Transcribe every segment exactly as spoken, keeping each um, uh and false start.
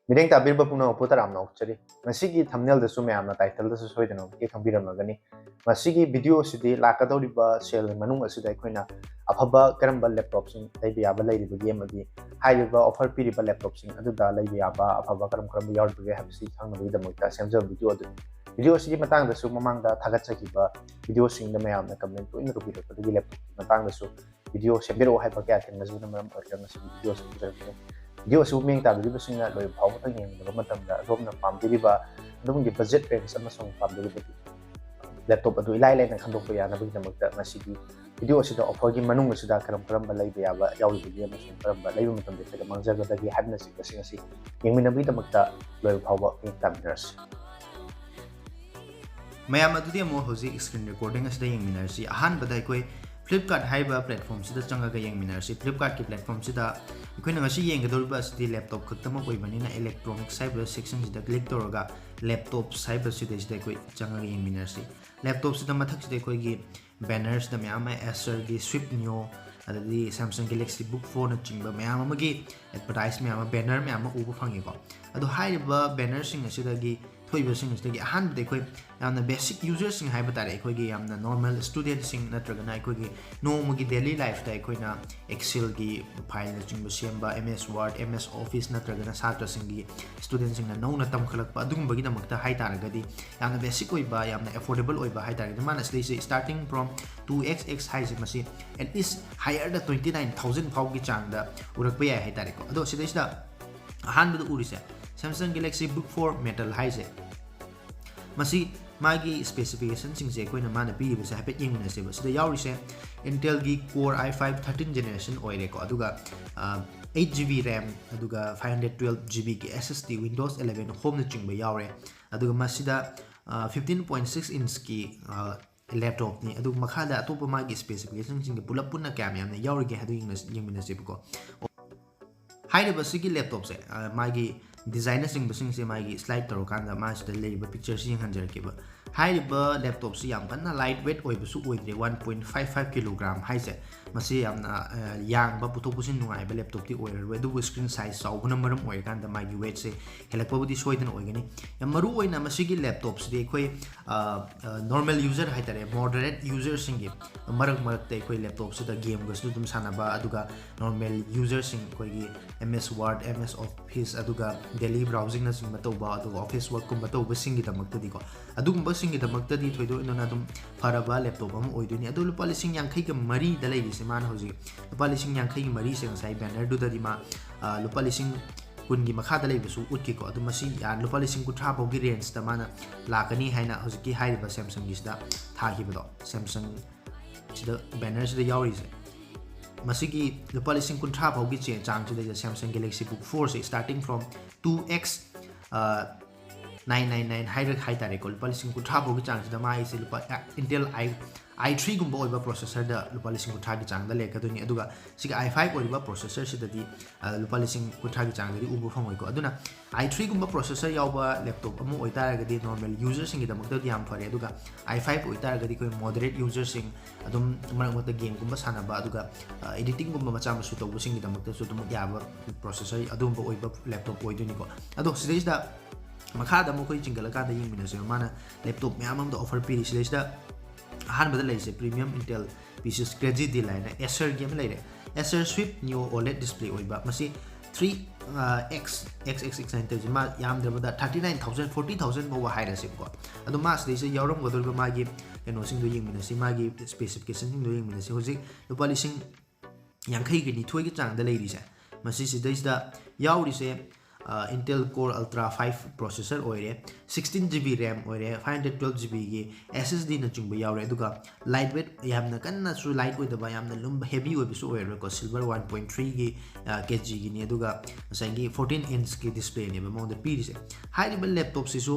ꯃꯤꯠꯌꯦꯡ ꯇꯥꯕꯤꯔꯤꯕ ꯄꯨꯝꯅꯃꯛꯄꯨ ꯇꯔꯥꯝꯅ ꯑꯣꯛꯆꯔꯤ꯫ ꯉꯁꯤꯒꯤ thumbnail-ꯗꯁꯨ ꯃꯌꯥꯝꯅ title-ꯗꯁꯨ ꯁꯣꯏꯗꯅꯃꯛꯀꯤ ꯈꯪꯕꯤꯔꯝꯂꯒꯅꯤ꯫ ꯃꯁꯤꯒꯤ video ꯑꯁꯤꯗꯤ ꯂꯥꯛꯀꯗꯧꯔꯤꯕ sale-ꯒꯤ ꯃꯅꯨꯡ ꯑꯁꯤꯗ ꯑꯩꯈꯣꯏꯅ ꯑꯐꯕ ꯀꯔꯝꯕ laptop-ꯁꯤꯡ ꯂꯩꯕ ꯌꯥꯕ ꯂꯩꯔꯤꯕꯒꯦ ꯑꯃꯗꯤ ꯍꯥꯏꯔꯤꯕ offer ꯄꯤꯔꯤꯕ laptop-ꯁꯤꯡ ꯑꯗꯨꯗ ꯂꯩꯕ ꯌꯥꯕ ꯑꯐꯕ ꯀꯔꯝ ꯀꯔꯝꯕ ꯌꯥꯎꯔꯤꯕꯒꯦ ꯍꯥꯏꯕꯁꯤ ꯈꯪꯅꯕꯒꯤꯗꯃꯛꯇ ꯁꯦꯝꯖꯕ video ꯑꯗꯨꯅꯤ꯫ Video ꯑꯁꯤꯒꯤ ꯃꯇꯥꯡꯗꯁꯨ ꯃꯃꯥꯡꯗ ꯊꯥꯒꯠꯆꯈꯤꯕ video-ꯁꯤꯡꯗ ꯃꯌꯥꯝꯅ comment ꯇꯣꯏꯅ ꯇꯧꯕꯤꯔꯛꯄꯗꯒꯤ laptop-ꯀꯤ ꯃꯇꯥꯡꯗꯁꯨ video ꯁꯦꯝꯕꯤꯔꯛꯑꯣ ꯍꯥꯏꯕ ꯀꯌꯥ ꯊꯦꯡꯅꯖꯕꯅ ꯃꯔꯝ ꯑꯣꯏꯔꯒ ꯉꯁꯤꯗꯤ video ꯁꯦꯝꯖꯔꯛꯄꯅꯤ꯫ Video ꯑꯁꯤꯕꯨ ꯃꯤꯠꯌꯦꯡ ꯇꯥꯕꯤꯔꯤꯕꯁꯤꯡꯅ ꯂꯣꯏꯕ ꯐꯥꯎꯕꯗ ꯌꯦꯡꯕꯤꯕ ꯃꯇꯝꯗ ꯑꯗꯣꯝꯅ ꯄꯥꯝꯕꯤꯔꯤꯕ ꯑꯗꯣꯝꯒꯤ budget range ꯑꯃꯁꯨꯡ ꯄꯥꯝꯕꯤꯔꯤꯕ laptop ꯑꯗꯨ ꯏꯂꯥꯏ ꯂꯥꯏꯅ ꯈꯟꯗꯣꯛꯄ ꯌꯥꯅꯕꯒꯤꯗꯃꯛꯇ ꯉꯁꯤꯗꯤ video ꯑꯁꯤꯗ offer-ꯒꯤ ꯃꯅꯨꯡ ꯑꯁꯤꯗ ꯀꯔꯝ ꯀꯔꯝꯕ ꯂꯩꯕ ꯌꯥꯕ ꯌꯥꯎꯔꯤꯕꯒꯦ ꯑꯃꯁꯨꯡ ꯀꯔꯝꯕ ꯂꯩꯕ ꯃꯇꯝꯗ ꯑꯩꯈꯣꯏꯗ ꯃꯥꯡꯖꯒꯗꯒꯦ ꯍꯥꯏꯕꯅꯆꯤꯡꯕꯁꯤꯡ ꯑꯁꯤ ꯌꯦꯡꯃꯤꯟꯅꯕꯒꯤꯗꯃꯛꯇ ꯂꯣꯏꯕ ꯐꯥꯎꯕ ꯃꯤꯠꯌꯦꯡ ꯇꯥꯃꯤꯟꯅꯔꯁꯤ꯫ ꯃꯌꯥꯝ ꯑꯗꯨꯗꯤ ꯑꯃꯨꯛ ꯍꯧꯖꯤꯛ screen recording ꯑꯁꯤꯗ ꯌꯦꯡꯃꯤꯟꯅꯔꯁꯤ꯫ ꯑꯍꯥꯟꯕꯗ ꯑꯩꯈꯣꯏ Flipkart ꯍꯥꯏꯔꯤꯕ platform-ꯁꯤꯗ ꯆꯪꯉꯒ ꯌꯦꯡꯃꯤꯟꯅꯔꯁꯤ꯫ Flipkart-ꯀꯤ platform-ꯁꯤꯗ ꯑꯩꯈꯣꯏꯅ ꯉꯁꯤ ꯌꯦꯡꯒꯗꯧꯔꯤꯕ ꯑꯁꯤꯗꯤ laptop ꯈꯛꯇꯃꯛ ꯑꯣꯏꯕꯅꯤꯅ electronics ꯍꯥꯏꯔꯤꯕ section-ꯁꯤꯗ click ꯇꯧꯔꯒ laptops ꯍꯥꯏꯔꯤꯕꯁꯤꯗꯩꯁꯤꯗ ꯑꯩꯈꯣꯏ ꯆꯪꯉꯒ ꯌꯦꯡꯃꯤꯟꯅꯔꯁꯤ꯫ Laptop-ꯁꯤꯗ ꯃꯊꯛꯁꯤꯗ ꯑꯩꯈꯣꯏꯒꯤ banner-ꯁꯤꯗ ꯃꯌꯥꯝ ꯑꯃ Acer-ꯒꯤ Swift Neo, ꯑꯗꯒꯤ Samsung Galaxy Book Four-ꯅꯆꯤꯡꯕ ꯃꯌꯥꯝ ꯑꯃꯒꯤ advertise ꯃꯌꯥꯝ ꯑꯃ, banner ꯃꯌꯥꯝ ꯑꯃ ꯎꯕ ꯐꯪꯉꯤꯀꯣ꯫ ꯑꯗꯣ ꯍꯥꯏꯔꯤꯕ banner-ꯁꯤꯡ ꯑꯁꯤꯗꯒꯤ ꯊꯣꯛꯏꯕꯁꯤꯡ ꯑꯁꯤꯗꯒꯤ ꯑꯍꯥꯟꯕꯗ ꯑꯩꯈꯣꯏ ꯌꯥꯝꯅ basic user-ꯁꯤꯡ ꯍꯥꯏꯕ ꯇꯥꯔꯦ, ꯑꯩꯈꯣꯏꯒꯤ ꯌꯥꯝꯅ normal student-ꯁꯤꯡ ꯅꯠꯇ꯭ꯔꯒꯅ ꯑꯩꯈꯣꯏꯒꯤ ꯅꯣꯡꯃꯒꯤ daily life-ꯇ ꯑꯩꯈꯣꯏꯅ Excel-ꯒꯤ file-ꯅꯆꯤꯡꯕ ꯁꯦꯝꯕ, M S Word, M S Office ꯅꯠꯇ꯭ꯔꯒꯅ ꯁꯥꯇ꯭ꯔꯁꯤꯡꯒꯤ, student-ꯁꯤꯡꯅ ꯅꯧꯅ ꯇꯝꯈꯠꯂꯛꯄ ꯑꯗꯨꯒꯨꯝꯕꯒꯤꯗꯃꯛꯇ ꯍꯥꯏ ꯇꯥꯔꯒꯗꯤ ꯌꯥꯝꯅ basic ꯑꯣꯏꯕ, ꯌꯥꯝꯅ affordable ꯑꯣꯏꯕ ꯍꯥꯏ ꯇꯥꯔꯒꯗꯤ ꯃꯥꯅ ꯁꯤꯗꯩꯁꯦ starting from two X X ꯍꯥꯏꯁꯦ ꯃꯁꯤ at least higher-ꯗ twenty nine thousand ꯐꯥꯎꯒꯤ ꯆꯥꯡꯗ ꯎꯔꯛꯄ ꯌꯥꯏ ꯍꯥꯏ ꯇꯥꯔꯦꯀꯣ꯫ ꯑꯗꯣ ꯁꯤꯗꯩꯁꯤꯗ ꯑꯍꯥꯟꯕꯗ ꯎꯔꯤꯁꯦ Samsung Galaxy Book Four Metal ꯍꯥꯏꯁꯦ, ꯃꯁꯤ ꯃꯥꯒꯤ specification-ꯁꯤꯡꯁꯦ ꯑꯩꯈꯣꯏꯅ ꯃꯥꯅ ꯄꯤꯔꯤꯕꯁꯦ ꯍꯥꯏꯐꯦꯠ ꯌꯦꯡꯃꯤꯟꯅꯁꯦꯕ꯫ ꯁꯤꯗ ꯌꯥꯎꯔꯤꯁꯦ Intel-ꯒꯤ Core i five thirteen generation ꯑꯣꯏꯔꯦꯀꯣ, ꯑꯗꯨꯒ eight G B RAM, ꯑꯗꯨꯒ five hundred twelve G B-ꯒꯤ S S D, Windows eleven Home-ꯅꯆꯤꯡꯕ ꯌꯥꯎꯔꯦ꯫ ꯑꯗꯨꯒ ꯃꯁꯤꯗ fifteen point six inch-ꯀꯤ laptop-ꯅꯤ꯫ ꯑꯗꯨꯒ ꯃꯈꯥꯗ ꯑꯇꯣꯞꯄ ꯃꯥꯒꯤ specification-ꯁꯤꯡꯒ ꯄꯨꯂꯞ ꯄꯨꯟꯅ ꯀꯌꯥꯝ ꯌꯥꯝꯅ ꯌꯥꯎꯔꯤꯒꯦ ꯍꯥꯏꯗꯨ ꯌꯦꯡꯅ-, ꯌꯦꯡꯃꯤꯟꯅꯁꯦꯕꯀꯣ꯫ ꯍꯥꯏꯔꯤꯕ ꯁꯤꯒꯤ ꯂꯦꯞꯇꯣꯞꯁꯦ, ꯑ, ꯃꯥꯒꯤ ꯗꯤꯖꯥꯏꯟꯅꯆꯤꯡꯕꯁꯤꯡꯁꯦ ꯃꯥꯒꯤ ꯁ꯭ꯂꯥꯏꯠ ꯇꯧꯔꯀꯥꯟꯗ ꯃꯥꯁꯤꯗ ꯂꯩꯔꯤꯕ ꯄꯤꯛꯆꯔꯁꯤ ꯌꯦꯡꯍꯟꯖꯔꯛꯀꯦꯕ꯫ ꯍꯥꯏꯔꯤꯕ ꯂꯦꯞꯇꯣꯞꯁꯤ ꯌꯥꯝ ꯀꯟꯅ ꯂꯥꯏꯠ ꯋꯦꯠ ꯑꯣꯏꯕꯁꯨ ꯑꯣꯏꯗ꯭ꯔꯦ, one point five five kilogram ꯍꯥꯏꯁꯦ꯫ ꯃꯁꯤ ꯌꯥꯝꯅ, ꯑ, ꯌꯥꯡꯕ, ꯄꯨꯊꯣꯛ ꯄꯨꯁꯤꯟ ꯅꯨꯡꯉꯥꯏꯕ ꯂꯦꯞꯇꯣꯞꯇꯤ ꯑꯣꯏꯔꯔꯣꯏ, ꯑꯗꯨꯕꯨ ꯁ꯭ꯀ꯭ꯔꯤꯟ ꯁꯥꯏꯖ ꯆꯥꯎꯕꯅ ꯃꯔꯝ ꯑꯣꯏꯔꯀꯥꯟꯗ ꯃꯥꯒꯤ ꯋꯦꯠꯁꯦ ꯍꯦꯜꯂꯛꯄꯕꯨꯗꯤ ꯁꯣꯏꯗꯅ ꯑꯣꯏꯒꯅꯤ꯫ ꯌꯥꯝ ꯃꯔꯨ ꯑꯣꯏꯅ ꯃꯁꯤꯒꯤ ꯂꯦꯞꯇꯣꯞꯁꯤꯗꯤ ꯑꯩꯈꯣꯏ, ꯑ, ꯑ, ꯅꯣꯔꯃꯦꯜ ꯌꯨꯖꯔ ꯍꯥꯏꯇꯥꯔꯦ, ꯃꯣꯗꯔꯦꯠ ꯌꯨꯖꯔꯁꯤꯡꯒꯤ ꯃꯔꯛ ꯃꯔꯛꯇ ꯑꯩꯈꯣꯏ ꯂꯦꯞꯇꯣꯞꯁꯤꯗ ꯒꯦꯝꯒꯁꯨ ꯑꯗꯨꯝ ꯁꯥꯟꯅꯕ, ꯑꯗꯨꯒ ꯅꯣꯔꯃꯦꯜ ꯌꯨꯖꯔꯁꯤꯡ ꯑꯩꯈꯣꯏꯒꯤ ꯑꯦꯝ ꯑꯦꯁ ꯋꯥꯔꯗ, ꯑꯦꯝ ꯑꯦꯁ ꯑꯣꯐꯤꯁ, ꯑꯗꯨꯒ ꯗꯦꯂꯤ ꯕ꯭ꯔꯥꯎꯖꯤꯡꯅꯆꯤꯡꯕ ꯇꯧꯕ, ꯑꯗꯨꯒ ꯑꯣꯐꯤꯁ ꯋꯥꯔꯛꯀꯨꯝꯕ ꯇꯧꯕꯁꯤꯡꯒꯤꯗꯃꯛꯇꯗꯤꯀꯣ, ꯑꯗꯨꯒꯨꯝꯕꯁꯤꯡꯒꯤꯗꯃꯛꯇꯗꯤ ꯊꯣꯏꯗꯣꯛ ꯍꯦꯟꯗꯣꯛꯅ ꯑꯗꯨꯝ ꯐꯔꯕ ꯂꯦꯞꯇꯣꯞ ꯑꯃ ꯑꯣꯏꯗꯣꯏꯅꯤ꯫ ꯑꯗꯣ ꯂꯨꯄꯥ ꯂꯤꯁꯤꯡ ꯌꯥꯡꯈꯩꯒ ꯃꯔꯤꯗ ꯂꯩꯔꯤꯁꯦ, ꯃꯥꯅ ꯍꯧꯖꯤꯛ ꯂꯨꯄꯥ ꯂꯤꯁꯤꯡ ꯌꯥꯡꯈꯩꯒꯤ ꯃꯔꯤꯁꯦ ꯉꯁꯥꯏ ꯕꯦꯅꯔꯗꯨꯗꯗꯤ ꯃꯥ, ꯑ, ꯂꯨꯄꯥ ꯂꯤꯁꯤꯡ ꯀꯨꯟꯒꯤ ꯃꯈꯥꯗ ꯂꯩꯕꯁꯨ ꯎꯠꯈꯤꯀꯣ꯫ ꯑꯗꯨ ꯃꯁꯤ ꯌꯥ-, ꯂꯨꯄꯥ ꯂꯤꯁꯤꯡ ꯀꯨꯟꯊ꯭ꯔꯥ ꯐꯥꯎꯒꯤ ꯔꯦꯟꯖꯇ ꯃꯥꯅ ꯂꯥꯛꯀꯅꯤ ꯍꯥꯏꯅ ꯍꯧꯖꯤꯛꯀꯤ ꯍꯥꯏꯔꯤꯕ ꯁꯦꯝꯁꯪꯒꯤꯁꯤꯗ ꯊꯥꯈꯤꯕꯗꯣ, ꯁꯦꯝꯁꯪ ꯁꯤꯗ ꯕꯦꯅꯔꯁꯤꯗ ꯌꯥꯎꯔꯤꯁꯦ, ꯃꯁꯤꯒꯤ ꯂꯨꯄꯥ ꯂꯤꯁꯤꯡ ꯀꯨꯟꯊ꯭ꯔꯥ ꯐꯥꯎꯒꯤ ꯆꯦ-, ꯆꯥꯡꯁꯤꯗꯩꯗ ꯁꯦꯝꯁꯪ ꯒꯦꯂꯦꯛꯁꯤ ꯕꯨꯛ ꯐꯣꯔꯁꯦ starting from two X, ꯑ, nine nine nine ꯍꯥꯏꯔ-, ꯍꯥꯏꯇꯥꯔꯦꯀꯣ, ꯂꯨꯄꯥ ꯂꯤꯁꯤꯡ ꯀꯨꯟꯊ꯭ꯔꯥ ꯐꯥꯎꯒꯤ ꯆꯥꯡꯁꯤꯗ ꯃꯥꯒꯤꯁꯦ ꯂꯨꯄꯥ, ꯑ, Intel i, i three ꯒꯨꯝꯕ ꯑꯣꯏꯕ ꯄ꯭ꯔꯣꯁꯦꯁꯔꯗ ꯂꯨꯄꯥ ꯂꯤꯁꯤꯡ ꯀꯨꯟꯊ꯭ꯔꯥꯒꯤ ꯆꯥꯡꯗ ꯂꯩꯔꯛꯀꯗꯣꯏꯅꯤ꯫ ꯑꯗꯨꯒ ꯁꯤꯒꯤ i five ꯑꯣꯏꯔꯤꯕ ꯄ꯭ꯔꯣꯁꯦꯁꯔꯁꯤꯗꯗꯤ, ꯑ, ꯂꯨꯄꯥ ꯂꯤꯁꯤꯡ ꯀꯨꯟꯊ꯭ꯔꯥꯒꯤ ꯆꯥꯡꯗꯗꯤ ꯎꯕ ꯐꯪꯉꯣꯏꯀꯣ꯫ ꯑꯗꯨꯅ i three ꯒꯨꯝꯕ ꯄ꯭ꯔꯣꯁꯦꯁꯔ ꯌꯥꯎꯕ ꯂꯦꯞꯇꯣꯞ ꯑꯃ ꯑꯣꯏꯇꯥꯔꯒꯗꯤ ꯅꯣꯔꯃꯦꯜ ꯌꯨꯖꯔꯁꯤꯡꯒꯤꯗꯃꯛꯇꯗꯤ ꯌꯥꯝ ꯐꯔꯦ꯫ ꯑꯗꯨꯒ i five ꯑꯣꯏꯇꯥꯔꯒꯗꯤ ꯑꯩꯈꯣꯏ ꯃꯣꯗꯔꯦꯠ ꯌꯨꯖꯔꯁꯤꯡ, ꯑꯗꯨꯝ ꯃꯔꯛ ꯃꯔꯛꯇ ꯒꯦꯝꯒꯨꯝꯕ ꯁꯥꯟꯅꯕ, ꯑꯗꯨꯒ, ꯑ, ꯏꯗꯤꯇꯤꯡꯒꯨꯝꯕ ꯃꯆꯥ ꯃꯁꯨ ꯇꯧꯕꯁꯤꯡꯒꯤꯗꯃꯛꯇꯁꯨ ꯑꯗꯨꯝ ꯌꯥꯕ ꯄ꯭ꯔꯣꯁꯦꯁꯔ ꯑꯗꯨꯒꯨꯝꯕ ꯑꯣꯏꯕ ꯂꯦꯞꯇꯣꯞ ꯑꯣꯏꯗꯣꯏꯅꯤꯀꯣ꯫ ꯑꯗꯣ ꯁꯤꯗꯩꯁꯤꯗ ꯃꯈꯥꯗ ꯑꯃꯨꯛ ꯑꯩꯈꯣꯏ ꯆꯤꯡꯈꯠꯂꯀꯥꯟꯗ ꯌꯦꯡꯃꯤꯟꯅꯁꯦꯕ꯫ ꯃꯥꯅ ꯂꯦꯞꯇꯣꯞ ꯃꯌꯥꯝ ꯑꯃꯗ ꯑꯣꯐꯔ ꯄꯤꯔꯤ꯫ ꯁꯤꯗꯩꯁꯤꯗ ꯑꯍꯥꯟꯕꯗ ꯂꯩꯔꯤꯁꯦ premium Intel P C Crazy Deal ꯍꯥꯏꯅ Acerꯒꯤ ꯑꯃ ꯂꯩꯔꯦ꯫ Acer Swift Neo OLED display ꯑꯣꯏꯕ, ꯃꯁꯤ three, ꯑ, X, X X X ꯍꯥꯏꯅ ꯇꯧꯔꯤꯁꯦ, ꯃꯥ ꯌꯥꯝꯗ꯭ꯔꯕꯗ thirty nine thousand, forty thousand ꯐꯥꯎꯕ ꯍꯥꯏꯔꯁꯦꯕꯀꯣ꯫ ꯑꯗꯣ ꯃꯥ ꯁꯤꯗꯩꯁꯤꯗ ꯌꯥꯎꯔꯝꯒꯗꯧꯔꯤꯕ ꯃꯥꯒꯤ ꯀꯩꯅꯣꯁꯤꯡꯗꯣ ꯌꯦꯡꯃꯤꯟꯅꯁꯤ, ꯃꯥꯒꯤ specificationꯁꯤꯡꯗꯣ ꯌꯦꯡꯃꯤꯟꯅꯁꯤ꯫ ꯍꯧꯖꯤꯛ ꯂꯨꯄꯥ ꯂꯤꯁꯤꯡ ꯌꯥꯡꯈꯩꯒ ꯅꯤꯊꯣꯏꯒꯤ ꯆꯥꯡꯗ ꯂꯩꯔꯤꯁꯦ, ꯃꯁꯤ ꯁꯤꯗꯩꯁꯤꯗ ꯌꯥꯎꯔꯤꯁꯦ, ꯑ, Intel Core Ultra five processor ꯑꯣꯏꯔꯦ, sixteen GB RAM ꯑꯣꯏꯔꯦ, five hundred twelve GBꯒꯤ SSDꯅꯆꯤꯡꯕ ꯌꯥꯎꯔꯦ, ꯑꯗꯨꯒ ꯂꯥꯏꯠ ꯋꯦꯠ ꯌꯥꯝꯅ ꯀꯟꯅꯁꯨ ꯂꯥꯏꯠ ꯑꯣꯏꯗꯕ, ꯌꯥꯝꯅ ꯂꯨꯝꯕ heavy ꯑꯣꯏꯕꯁꯨ ꯑꯣꯏꯔꯔꯣꯏꯀꯣ꯫ Silver one point threeꯒꯤ, ꯑ, ꯀꯦꯖꯤꯒꯤꯅꯤ, ꯑꯗꯨꯒ ꯉꯁꯥꯏꯒꯤ fourteen inchꯀꯤ displayꯅꯦꯕ ꯃꯉꯣꯟꯗ ꯄꯤꯔꯤꯁꯦ꯫ ꯍꯥꯏꯔꯤꯕ ꯂꯦꯞꯇꯣꯞꯁꯤꯁꯨ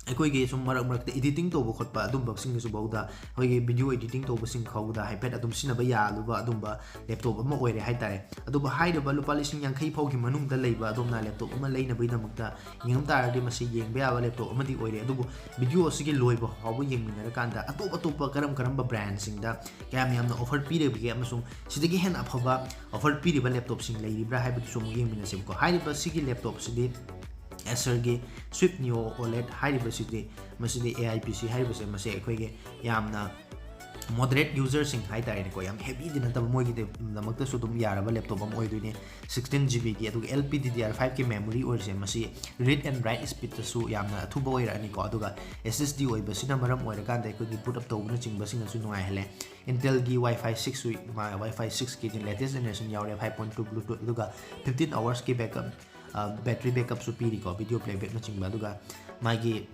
ꯑꯩꯈꯣꯏꯒꯤ ꯁꯨꯝ ꯃꯔꯛ ꯃꯔꯛꯇ editing ꯇꯧꯕ ꯈꯣꯠꯄ ꯑꯗꯨꯝꯕꯁꯤꯡꯒꯤꯁꯨ ꯐꯥꯎꯗ, ꯑꯩꯈꯣꯏꯒꯤ video editing ꯇꯧꯕꯁꯤꯡ ꯐꯥꯎꯕꯗ ꯍꯥꯏꯐꯦꯠ ꯑꯗꯨꯝ ꯁꯤꯖꯤꯟꯅꯕ ꯌꯥꯗꯕ ꯑꯗꯨꯝꯕ laptop ꯑꯃ ꯑꯣꯏꯔꯦ ꯍꯥꯏꯇꯥꯔꯦ꯫ ꯑꯗꯨꯕꯨ ꯍꯥꯏꯔꯤꯕ ꯂꯨꯄꯥ ꯂꯤꯁꯤꯡ ꯌꯥꯡꯈꯩ ꯐꯥꯎꯒꯤ ꯃꯅꯨꯡꯗ ꯂꯩꯕ ꯑꯗꯣꯝꯅ laptop ꯑꯃ ꯂꯩꯅꯕꯒꯤꯗꯃꯛꯇ ꯌꯦꯡꯉꯝ ꯇꯥꯔꯒꯗꯤ ꯃꯁꯤ ꯌꯦꯡꯕ ꯌꯥꯕ laptop ꯑꯃꯗꯤ ꯑꯣꯏꯔꯦ꯫ ꯑꯗꯨꯕꯨ video ꯑꯁꯤꯒꯤ ꯂꯣꯏꯕ ꯐꯥꯎꯕ ꯌꯦꯡꯃꯤꯟꯅꯔꯀꯥꯟꯗ ꯑꯇꯣꯞ ꯑꯇꯣꯞꯄ ꯀꯔꯝ ꯀꯔꯝꯕ brand ꯁꯤꯡꯗ ꯀꯌꯥꯝ ꯌꯥꯝꯅ offer ꯄꯤꯔꯤꯕꯒꯦ ꯑꯃꯁꯨꯡ ꯁꯤꯗꯒꯤ ꯍꯦꯟꯅ ꯑꯐꯕ offer ꯄꯤꯔꯤꯕ laptop ꯁꯤꯡ ꯂꯩꯔꯤꯕ꯭ꯔꯥ ꯍꯥꯏꯕꯗꯨꯁꯨ ꯑꯃꯨꯛ ꯌꯦꯡꯃꯤꯟꯅꯁꯦꯕꯀꯣ꯫ ꯍꯥꯏꯔꯤꯕ ꯁꯤꯒꯤ laptop ꯁꯤꯗꯤ Acer ꯒꯤ Swift Neo OLED ꯍꯥꯏꯔꯤꯕꯁꯤꯗꯤ, ꯃꯁꯤꯗꯤ A I P C ꯍꯥꯏꯔꯤꯕꯁꯦ, ꯃꯁꯤ ꯑꯩꯈꯣꯏꯒꯤ ꯌꯥꯝꯅ moderate user ꯁꯤꯡ ꯍꯥꯏꯇꯥꯔꯦꯅꯦꯀꯣ, ꯌꯥꯝ heavy ꯗꯤ ꯅꯠꯇꯕ, ꯃꯣꯏꯒꯤꯗꯃꯛꯇꯁꯨ ꯑꯗꯨꯝ ꯌꯥꯔꯕ laptop ꯑꯃ ꯑꯣꯏꯗꯣꯏꯅꯦ꯫ Sixteen G B ꯒꯤ, ꯑꯗꯨꯒ L P D D R five ꯀꯤ memory ꯑꯣꯏꯔꯤꯁꯦ, ꯃꯁꯤ read and write speed ꯇꯁꯨ ꯌꯥꯝꯅ ꯑꯊꯨꯕ ꯑꯣꯏꯔꯛꯑꯅꯤꯀꯣ꯫ ꯑꯗꯨꯒ S S D ꯑꯣꯏꯕꯁꯤꯅ ꯃꯔꯝ ꯑꯣꯏꯔꯀꯥꯟꯗ ꯑꯩꯈꯣꯏꯒꯤ boot up ꯇꯧꯕꯅꯆꯤꯡꯕꯁꯤꯡꯅꯁꯨ ꯅꯨꯡꯉꯥꯏꯍꯜꯂꯦ꯫ Intel ꯒꯤ Wi-Fi six ꯁꯨ, ꯃꯥ Wi-Fi six ꯀꯤ latest generation ꯌꯥꯎꯔꯦ, five point two Bluetooth, ꯑꯗꯨꯒ fifteen hours ꯀꯤ backup, ꯑ, battery backup ꯁꯨ ꯄꯤꯔꯤꯀꯣ, video playback ꯅꯆꯤꯡꯕ꯫ ꯑꯗꯨꯒ ꯃꯥꯒꯤ